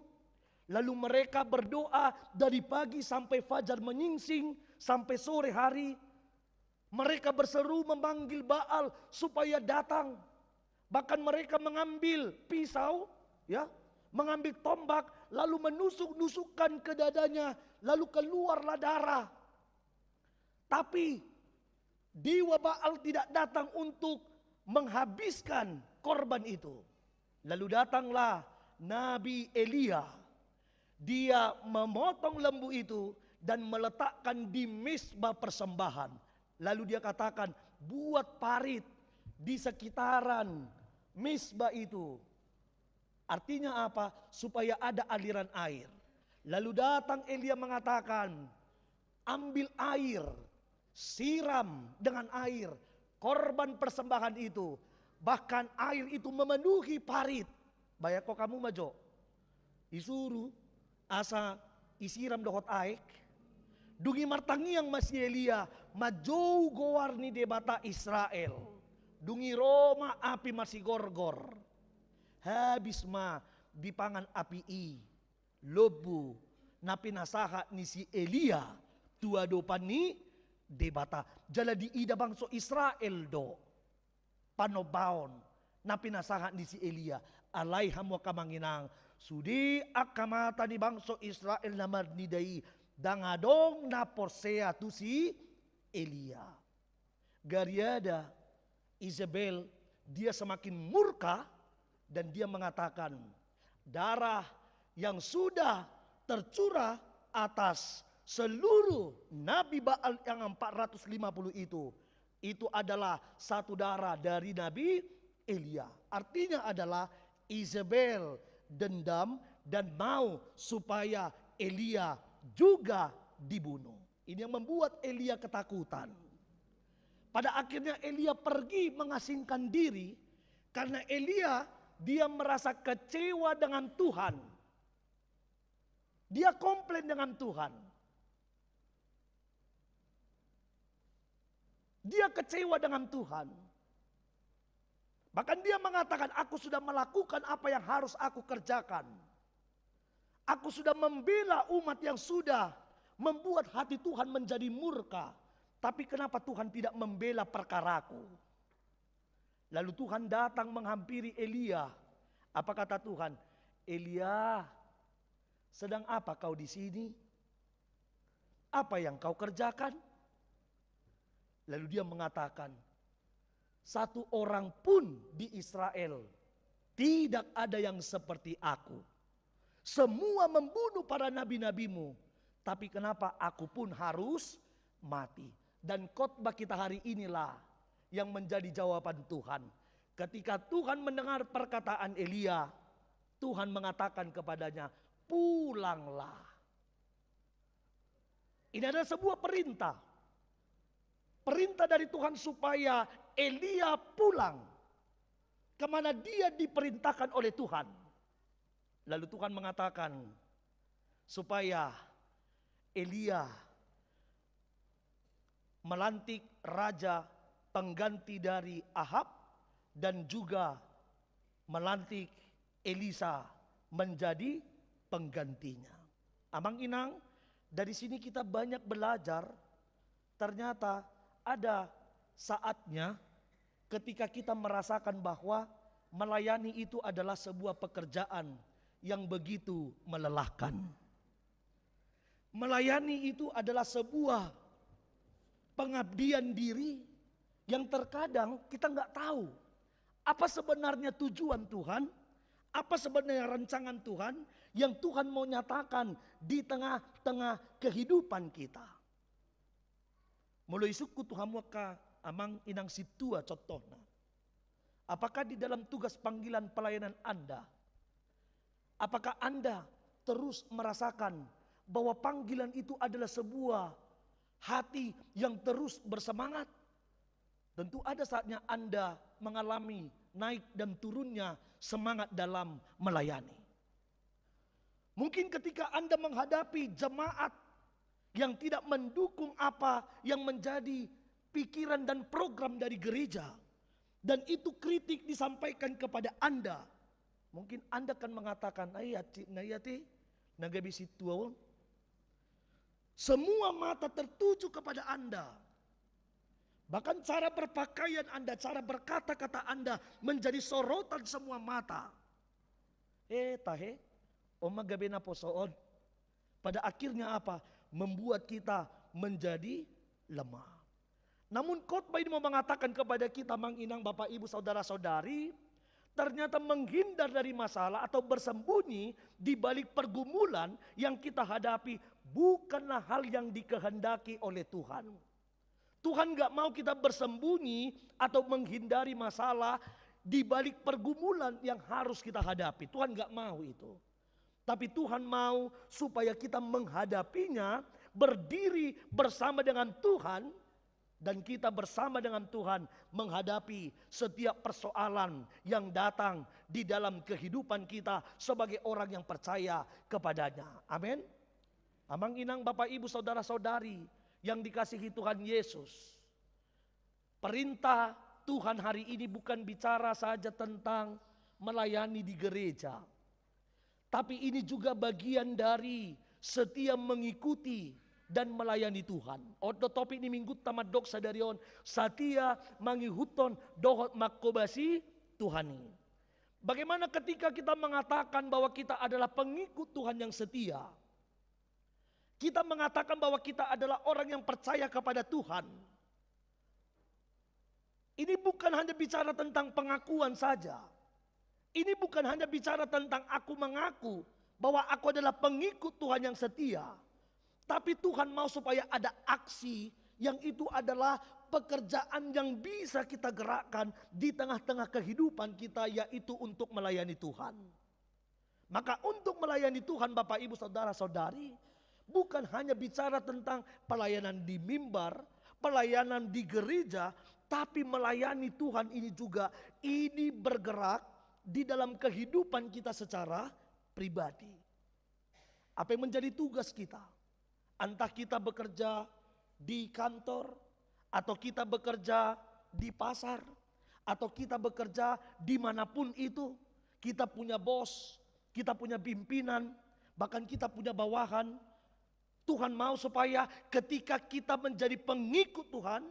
Lalu mereka berdoa dari pagi sampai fajar menyingsing, sampai sore hari. Mereka berseru memanggil Baal supaya datang. Bahkan mereka mengambil pisau, ya, mengambil tombak, lalu menusuk-nusukkan ke dadanya, lalu keluarlah darah. Tapi dewa Baal tidak datang untuk menghabiskan korban itu. Lalu datanglah Nabi Elia. Dia memotong lembu itu dan meletakkan di mezbah persembahan. Lalu dia katakan, "Buat parit di sekitaran mezbah itu." Artinya apa? Supaya ada aliran air. Lalu datang Elia mengatakan, "Ambil air, siram dengan air korban persembahan itu." Bahkan air itu memenuhi parit. Bayangkon hamu ma jo. Disuru asa disiram dohot aek. Dung i martangiang ma si Elia, manjou goar ni Debata Israel. Dung i ro ma api masigorgor. Habis ma dipangan api i lombu na pinasahat ni si Elia tu adopan ni Debata. Jala diida bangso Israel do panombaon na pinasahat ni si Elia. Alai hamu angka amang inang, sude angka mata ni bangso Israel na marnida i, ndang adong na porsea tu si Elia. Gariada Izebel, dia semakin murka dan dia mengatakan, darah yang sudah tercurah atas seluruh nabi Baal yang empat ratus lima puluh itu, itu adalah satu darah dari Nabi Elia. Artinya adalah Izebel dendam dan mau supaya Elia juga dibunuh. Ini yang membuat Elia ketakutan. Pada akhirnya Elia pergi mengasingkan diri karena Elia, dia merasa kecewa dengan Tuhan. Dia komplain dengan Tuhan. Dia kecewa dengan Tuhan. Bahkan dia mengatakan, "Aku sudah melakukan apa yang harus aku kerjakan. Aku sudah membela umat yang sudah membuat hati Tuhan menjadi murka. Tapi kenapa Tuhan tidak membela perkaraku?" Lalu Tuhan datang menghampiri Elia. Apa kata Tuhan? "Elia, sedang apa kau di sini? Apa yang kau kerjakan?" Lalu dia mengatakan, "Satu orang pun di Israel tidak ada yang seperti aku. Semua membunuh para nabi-nabimu, tapi kenapa aku pun harus mati?" Dan khotbah kita hari inilah yang menjadi jawaban Tuhan. Ketika Tuhan mendengar perkataan Elia, Tuhan mengatakan kepadanya, "Pulanglah." Ini adalah sebuah perintah. Perintah dari Tuhan supaya Elia pulang kemana dia diperintahkan oleh Tuhan. Lalu Tuhan mengatakan supaya Elia melantik raja pengganti dari Ahab dan juga melantik Elisa menjadi penggantinya. Amang inang, dari sini kita banyak belajar, ternyata ada saatnya ketika kita merasakan bahwa melayani itu adalah sebuah pekerjaan yang begitu melelahkan. Melayani itu adalah sebuah pengabdian diri yang terkadang kita nggak tahu apa sebenarnya tujuan Tuhan, apa sebenarnya rancangan Tuhan yang Tuhan mau nyatakan di tengah-tengah kehidupan kita. Molo isungkun tu hamu angka amang inang sintua, contohna, apakah di dalam tugas panggilan pelayanan Anda, apakah Anda terus merasakan bahwa panggilan itu adalah sebuah hati yang terus bersemangat? Tentu ada saatnya Anda mengalami naik dan turunnya semangat dalam melayani. Mungkin ketika Anda menghadapi jemaat yang tidak mendukung apa yang menjadi pikiran dan program dari gereja, dan itu kritik disampaikan kepada Anda, mungkin Anda akan mengatakan, "Ai, acik na ia te, na gabe sintua on." Semua mata tertuju kepada Anda. Bahkan cara berpakaian Anda, cara berkata-kata Anda menjadi sorotan semua mata. Eh, tahe, on ma gabe naposo on. Pada akhirnya apa? Membuat kita menjadi lemah. Namun khotbah ini mau mengatakan kepada kita, amang inang, bapak ibu, saudara-saudari, ternyata menghindar dari masalah atau bersembunyi di balik pergumulan yang kita hadapi bukanlah hal yang dikehendaki oleh Tuhan. Tuhan nggak mau kita bersembunyi atau menghindari masalah di balik pergumulan yang harus kita hadapi. Tuhan nggak mau itu. Tapi Tuhan mau supaya kita menghadapinya, berdiri bersama dengan Tuhan, dan kita bersama dengan Tuhan menghadapi setiap persoalan yang datang di dalam kehidupan kita sebagai orang yang percaya kepada-Nya. Amin. Amang inang, bapak ibu, saudara-saudari yang dikasihi Tuhan Yesus, perintah Tuhan hari ini bukan bicara saja tentang melayani di gereja, tapi ini juga bagian dari setia mengikuti dan melayani Tuhan. On do topik ni Minggunta mandok sadari on, satia mangihuthon dohot manghobasi Tuhan i. Bagaimana ketika kita mengatakan bahwa kita adalah pengikut Tuhan yang setia? Kita mengatakan bahwa kita adalah orang yang percaya kepada Tuhan. Ini bukan hanya bicara tentang pengakuan saja. Ini bukan hanya bicara tentang aku mengaku bahwa aku adalah pengikut Tuhan yang setia. Tapi Tuhan mau supaya ada aksi yang itu adalah pekerjaan yang bisa kita gerakkan di tengah-tengah kehidupan kita, yaitu untuk melayani Tuhan. Maka untuk melayani Tuhan, Bapak, Ibu, Saudara, Saudari, bukan hanya bicara tentang pelayanan di mimbar, pelayanan di gereja, tapi melayani Tuhan ini juga, ini bergerak di dalam kehidupan kita secara pribadi. Apa yang menjadi tugas kita? Entah kita bekerja di kantor, atau kita bekerja di pasar, atau kita bekerja dimanapun itu, kita punya bos, kita punya pimpinan, bahkan kita punya bawahan. Tuhan mau supaya ketika kita menjadi pengikut Tuhan,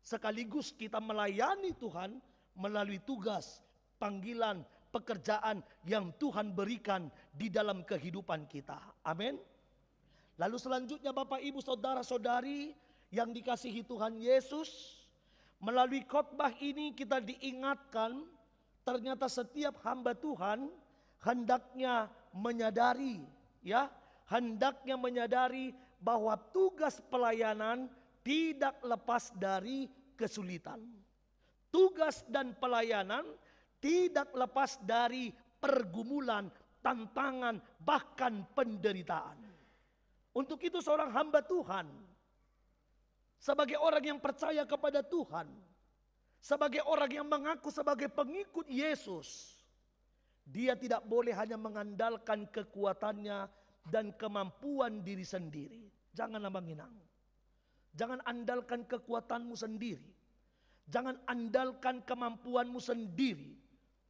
sekaligus kita melayani Tuhan melalui tugas, panggilan, pekerjaan yang Tuhan berikan di dalam kehidupan kita. Amin. Lalu selanjutnya, Bapak, Ibu, Saudara, Saudari yang dikasihi Tuhan Yesus, melalui khotbah ini kita diingatkan, ternyata setiap hamba Tuhan hendaknya menyadari, ya, hendaknya menyadari bahwa tugas pelayanan tidak lepas dari kesulitan. Tugas dan pelayanan tidak lepas dari pergumulan, tantangan, bahkan penderitaan. Untuk itu, seorang hamba Tuhan, sebagai orang yang percaya kepada Tuhan, sebagai orang yang mengaku sebagai pengikut Yesus, dia tidak boleh hanya mengandalkan kekuatannya dan kemampuan diri sendiri. Jangan, Amang Inang. Jangan andalkan kekuatanmu sendiri. Jangan andalkan kemampuanmu sendiri.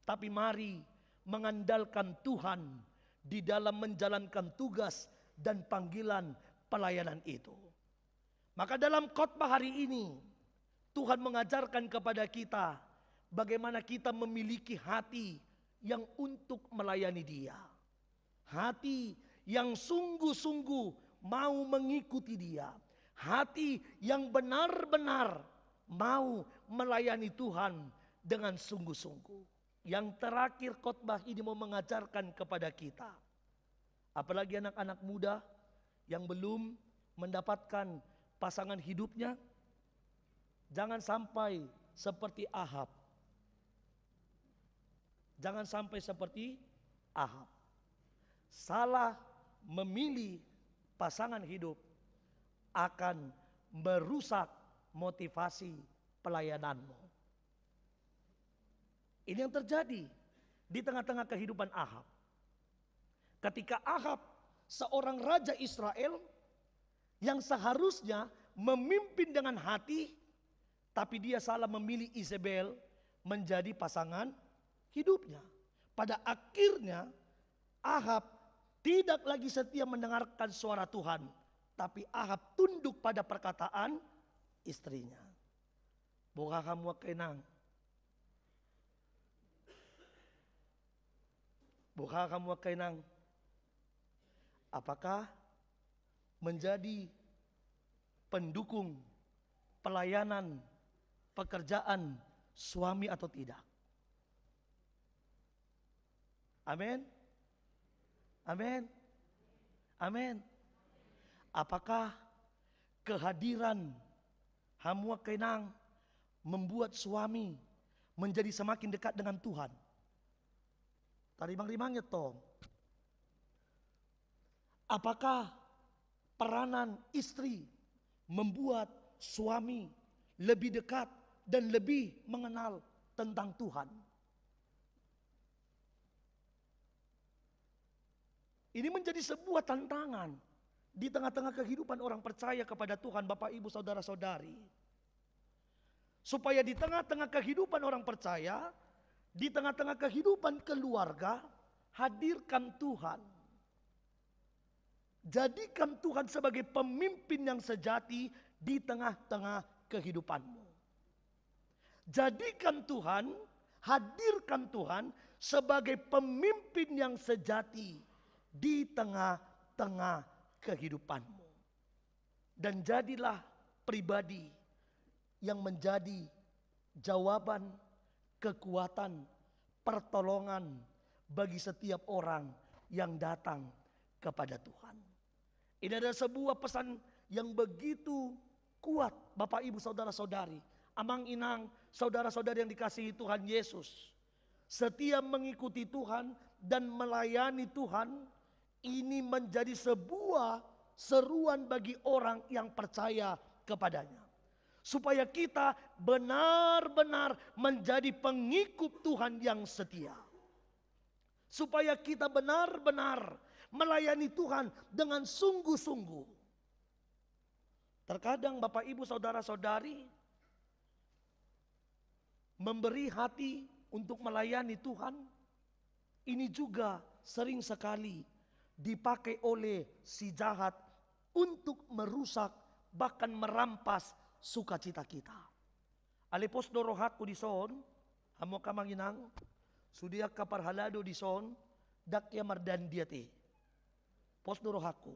Tapi mari mengandalkan Tuhan di dalam menjalankan tugas dan panggilan pelayanan itu. Maka dalam khotbah hari ini, Tuhan mengajarkan kepada kita bagaimana kita memiliki hati yang untuk melayani Dia. Hati yang sungguh-sungguh mau mengikuti Dia. Hati yang benar-benar mau melayani Tuhan dengan sungguh-sungguh. Yang terakhir, khotbah ini mau mengajarkan kepada kita, apalagi anak-anak muda yang belum mendapatkan pasangan hidupnya, jangan sampai seperti Ahab. Jangan sampai seperti Ahab. Salah memilih pasangan hidup akan merusak motivasi pelayananmu. Ini yang terjadi di tengah-tengah kehidupan Ahab. Ketika Ahab, seorang raja Israel yang seharusnya memimpin dengan hati, tapi dia salah memilih Izebel menjadi pasangan hidupnya. Pada akhirnya, Ahab tidak lagi setia mendengarkan suara Tuhan, tapi Ahab tunduk pada perkataan istrinya. Boha hamu angka inang? Boha hamu angka inang? Apakah menjadi pendukung pelayanan pekerjaan suami atau tidak? Amin. Amin. Amin. Apakah kehadiran hamu angka inang membuat suami menjadi semakin dekat dengan Tuhan? Tarimang-rimang ya, tong. Apakah peranan istri membuat suami lebih dekat dan lebih mengenal tentang Tuhan? Ini menjadi sebuah tantangan di tengah-tengah kehidupan orang percaya kepada Tuhan, Bapak, Ibu, Saudara-saudari. Supaya di tengah-tengah kehidupan orang percaya, di tengah-tengah kehidupan keluarga, hadirkan Tuhan. Jadikan Tuhan sebagai pemimpin yang sejati di tengah-tengah kehidupanmu. Jadikan Tuhan Hadirkan Tuhan sebagai pemimpin yang sejati di tengah-tengah kehidupanmu. Dan jadilah pribadi yang menjadi jawaban, kekuatan, pertolongan bagi setiap orang yang datang kepada Tuhan. Ini adalah sebuah pesan yang begitu kuat, Bapak, Ibu, saudara-saudari, amang, inang, saudara-saudari yang dikasihi Tuhan Yesus. Setia mengikuti Tuhan dan melayani Tuhan, ini menjadi sebuah seruan bagi orang yang percaya kepada-Nya. Supaya kita benar-benar menjadi pengikut Tuhan yang setia. Supaya kita benar-benar melayani Tuhan dengan sungguh-sungguh. Terkadang, Bapak, Ibu, saudara-saudari, memberi hati untuk melayani Tuhan, ini juga sering sekali dipakai oleh si jahat untuk merusak, bahkan merampas sukacita kita. Ale, pos do rohangku dison, hamu angka amang, inang, sude angka parhalado dison, ndang hea mardandi ate. Pos do rohangku.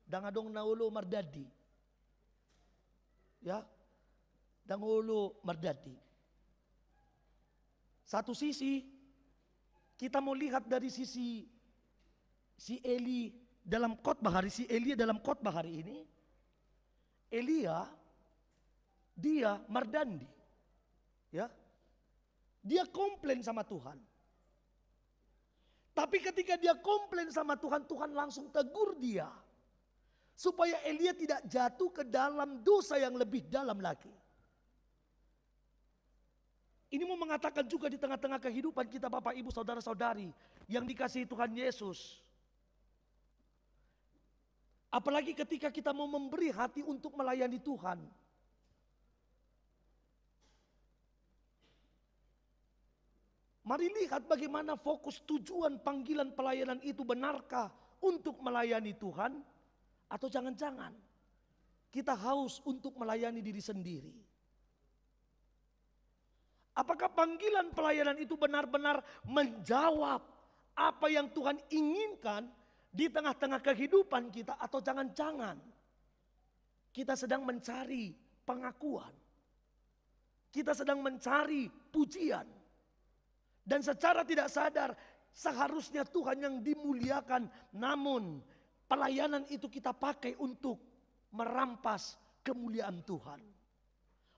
Ndang adong na olo mardandi. Ya, ndang olo mardandi. Satu sisi, kita mau lihat dari sisi si Eli dalam khotbah hari, si Elia dalam khotbah hari ini. Elia, dia mardandi. Ya. Dia komplain sama Tuhan. Tapi ketika dia komplain sama Tuhan, Tuhan langsung tegur dia. Supaya Elia tidak jatuh ke dalam dosa yang lebih dalam lagi. Ini mau mengatakan juga di tengah-tengah kehidupan kita, Bapak, Ibu, saudara-saudari yang dikasihi Tuhan Yesus. Apalagi ketika kita mau memberi hati untuk melayani Tuhan. Mari lihat bagaimana fokus, tujuan, panggilan, pelayanan itu, benarkah untuk melayani Tuhan? Atau jangan-jangan kita haus untuk melayani diri sendiri? Apakah panggilan pelayanan itu benar-benar menjawab apa yang Tuhan inginkan di tengah-tengah kehidupan kita, atau jangan-jangan kita sedang mencari pengakuan? Kita sedang mencari pujian. Dan secara tidak sadar, seharusnya Tuhan yang dimuliakan, namun pelayanan itu kita pakai untuk merampas kemuliaan Tuhan.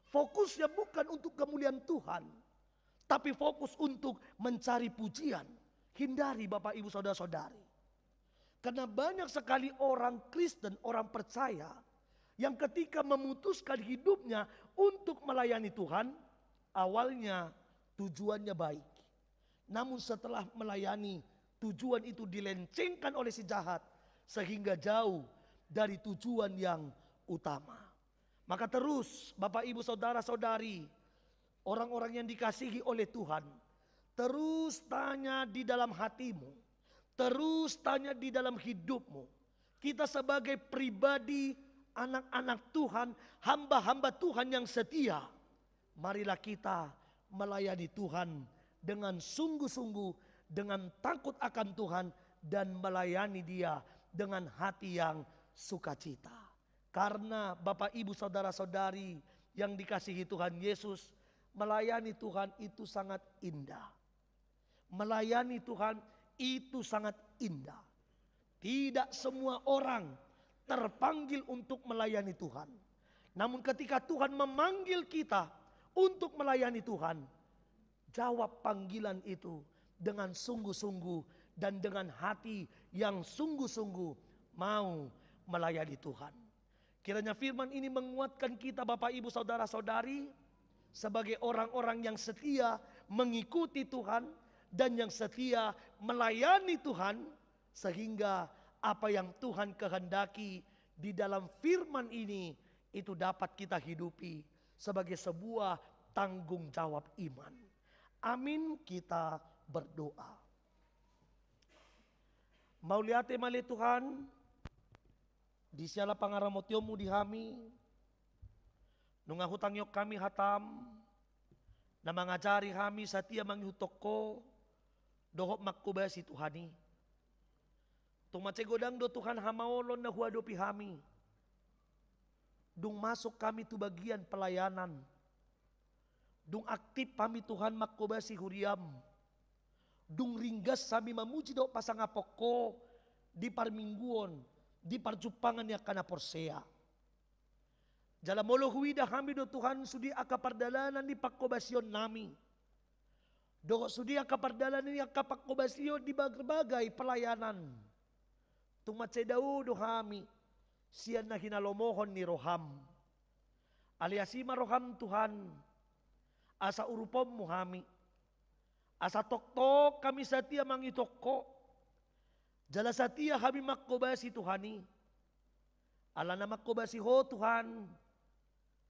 Fokusnya bukan untuk kemuliaan Tuhan, tapi fokus untuk mencari pujian. Hindari, Bapak, Ibu, saudara-saudari. Karena banyak sekali orang Kristen, orang percaya, yang ketika memutuskan hidupnya untuk melayani Tuhan, awalnya tujuannya baik. Namun setelah melayani, tujuan itu dilencengkan oleh si jahat, sehingga jauh dari tujuan yang utama. Maka terus, Bapak, Ibu, saudara-saudari, orang-orang yang dikasihi oleh Tuhan, terus tanya di dalam hatimu, terus tanya di dalam hidupmu. Kita sebagai pribadi, anak-anak Tuhan, hamba-hamba Tuhan yang setia, marilah kita melayani Tuhan dengan sungguh-sungguh, dengan takut akan Tuhan, dan melayani Dia dengan hati yang sukacita. Karena, Bapak, Ibu, saudara-saudari yang dikasihi Tuhan Yesus, melayani Tuhan itu sangat indah. Melayani Tuhan itu sangat indah. Tidak semua orang terpanggil untuk melayani Tuhan. Namun, ketika Tuhan memanggil kita untuk melayani Tuhan, jawab panggilan itu dengan sungguh-sungguh dan dengan hati yang sungguh-sungguh mau melayani Tuhan. Kiranya firman ini menguatkan kita, Bapak, Ibu, saudara-saudari, sebagai orang-orang yang setia mengikuti Tuhan dan yang setia melayani Tuhan, sehingga apa yang Tuhan kehendaki di dalam firman ini, itu dapat kita hidupi sebagai sebuah tanggung jawab iman. Amin, kita berdoa. Mauliate ma ale Tuhan, di siala pangaramotionMu di hami, nunga hutangihon hami hataM, na mangajari hami satia mangihuthon Ho dohot manghobasi Tuhan i. Tung mansai godang do Tuhan hamaolon na huadopi hami. Dung masuk hami tu bagian pelayanan, dung aktif hami Tuhan manghobasi huriaM, dung ringgas hami mamuji dohot pasangaphon Ho di parmingguon, di parjumpangan ni angka na porsea. Jala molo huida hami do Tuhan sude angka pardalanan ni panghobasionnami, dohot sude angka pardalanan ni angka panghobasion di berbagai pelayanan, tung mansai dao do hami sian na hinalomohon ni rohaM. Alai asi ma rohaM Tuhan, asa uruponMu hami, asa tongtong hami satia mangihuthon Ho, jala satia hami manghobasi Tuhan i. Ala na manghobasi Ho Tuhan,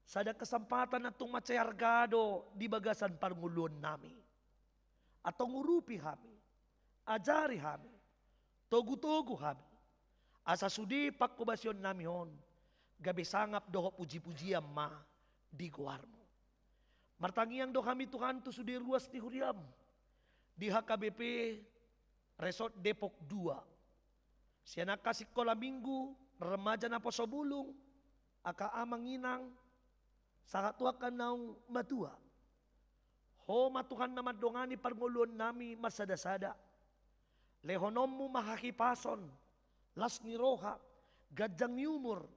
sada kesempatan na tung mansai arga do di bagasan parngoluonnami. Antong urupi hami, ajari hami, togutogu hami, asa sude panghobasionnami on gabe sangap dohot pujipujian ma di goarMu. Martangiang do hami Tuhan tu sude ruas ni huriaM di H K B P Resort Depok dua. Sian angka sikola minggu, remaja naposobulung, angka amang inang, sahat tu angka naung matua. Ho ma Tuhan na mandongani parngoluonnami marsadasada. LehononMu ma hahipason, las ni roha, ganjang ni umur,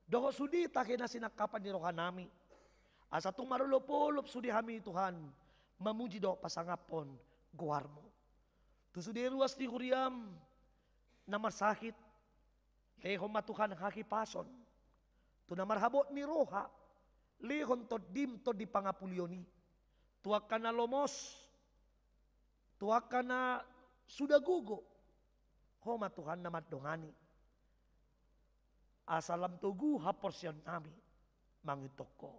dohot sude tahe na sinangkapan ni rohanami. Asa tung marolopolop sude hami Tuhan, mamuji dohot pasangaphon goarMu. Tu sude ruas ni huriaM na marsahit, lehon ma Tuhan hahipason. Tu na marhabot ni roha, lehon TondiM, Tondi Pangapulion i. Tu angka na lomos, tu angka na suda gogo, Ho ma Tuhan na mandongani. Asa lam togu haporseaonnami mangihuthon Ho.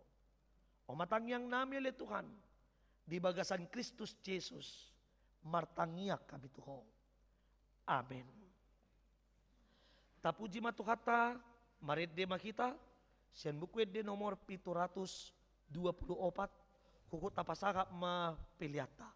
On ma tangiangnami ale Tuhan, di bagasan Kristus Jesus, martangiang hami tu Ho. Amen. Tapuji ma Tuhanta, marende ma hita, sian Buku Ende nomor pitu ratus dua puluh opat, huhut tapasahat ma peleanta.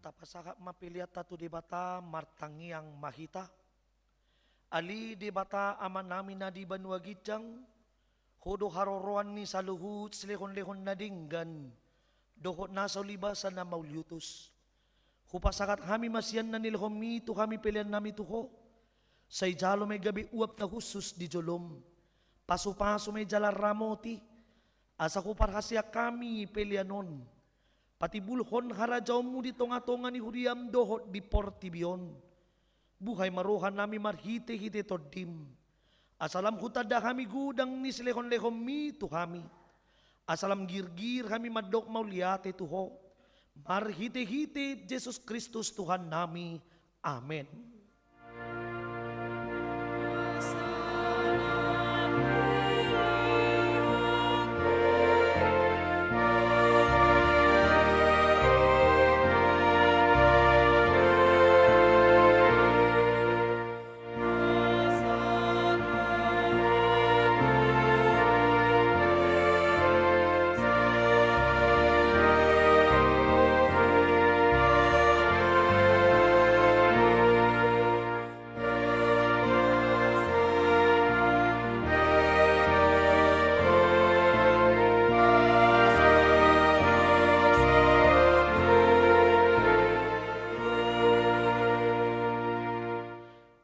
Tapasahat ma peleanta tu Debata, martangiang ma hita. Ale Debata Amanami na di banua ginjang, Ho do haroroan ni saluhut silehonlehon na denggan dohot na so libasa na mauliutus. Hupasahat hami ma sian na nilehonMi tu hami peleannami tu Ho. Sai jalo ma i gabe uap na hushus di joloM. Pasupasu ma i jala ramoti, asa huparhaseang hami pelean on. Patimbulhon harajaonMu di tongatonga ni huriaM dohot di portibi on. Buhai ma rohanami marhitehite TondiM, asa lam hutanda hami godang ni silehonlehonMi tu hami, asa lam girgir hami mandok mauliate tu Ho, marhitehite Jesus Kristus Tuhannami. Amen.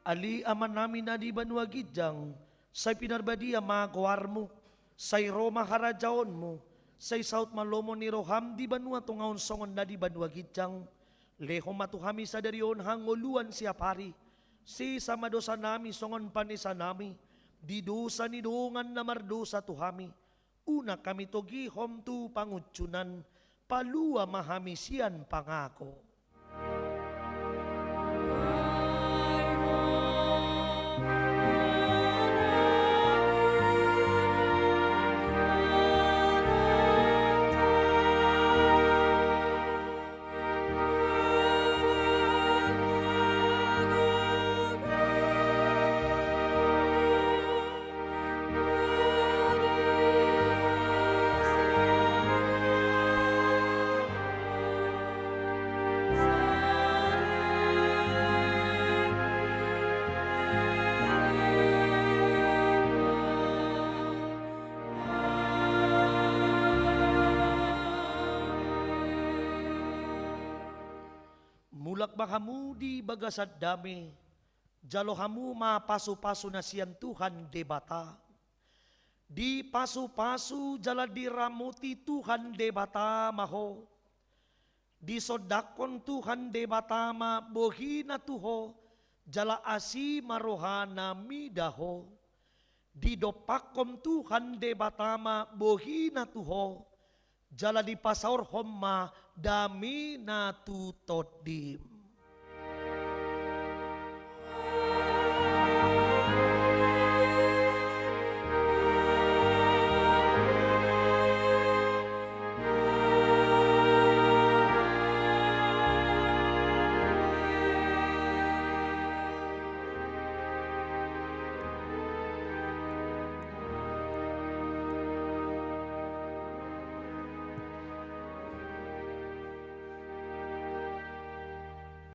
Ale Amanami na di banua ginjang, sai pinarbadia ma goarMu, sai ro ma harajaonMu, sai saut ma lomo ni rohaM di banua tonga on songon na di banua ginjang. Lehon ma tu hami sadari on hangoluan siapari. Sesa ma dosanami songon panesanami di dosa ni dongan na mardosa tu hami. Unang hami togihon tu pangunjunan, palua ma hami sian pangago. Mulak ma hamu di bagasan dame, jalo hamu ma pasupasu na sian Tuhan Debata. Dipasupasu jala diramoti Tuhan Debata ma ho. Disondangkon Tuhan Debata ma bohiNa tu ho, jala asi ma rohaNa mida ho. Didompakhon Tuhan Debata ma bohiNa tu ho, jala dipasaorhon ma dameNa tu tondim.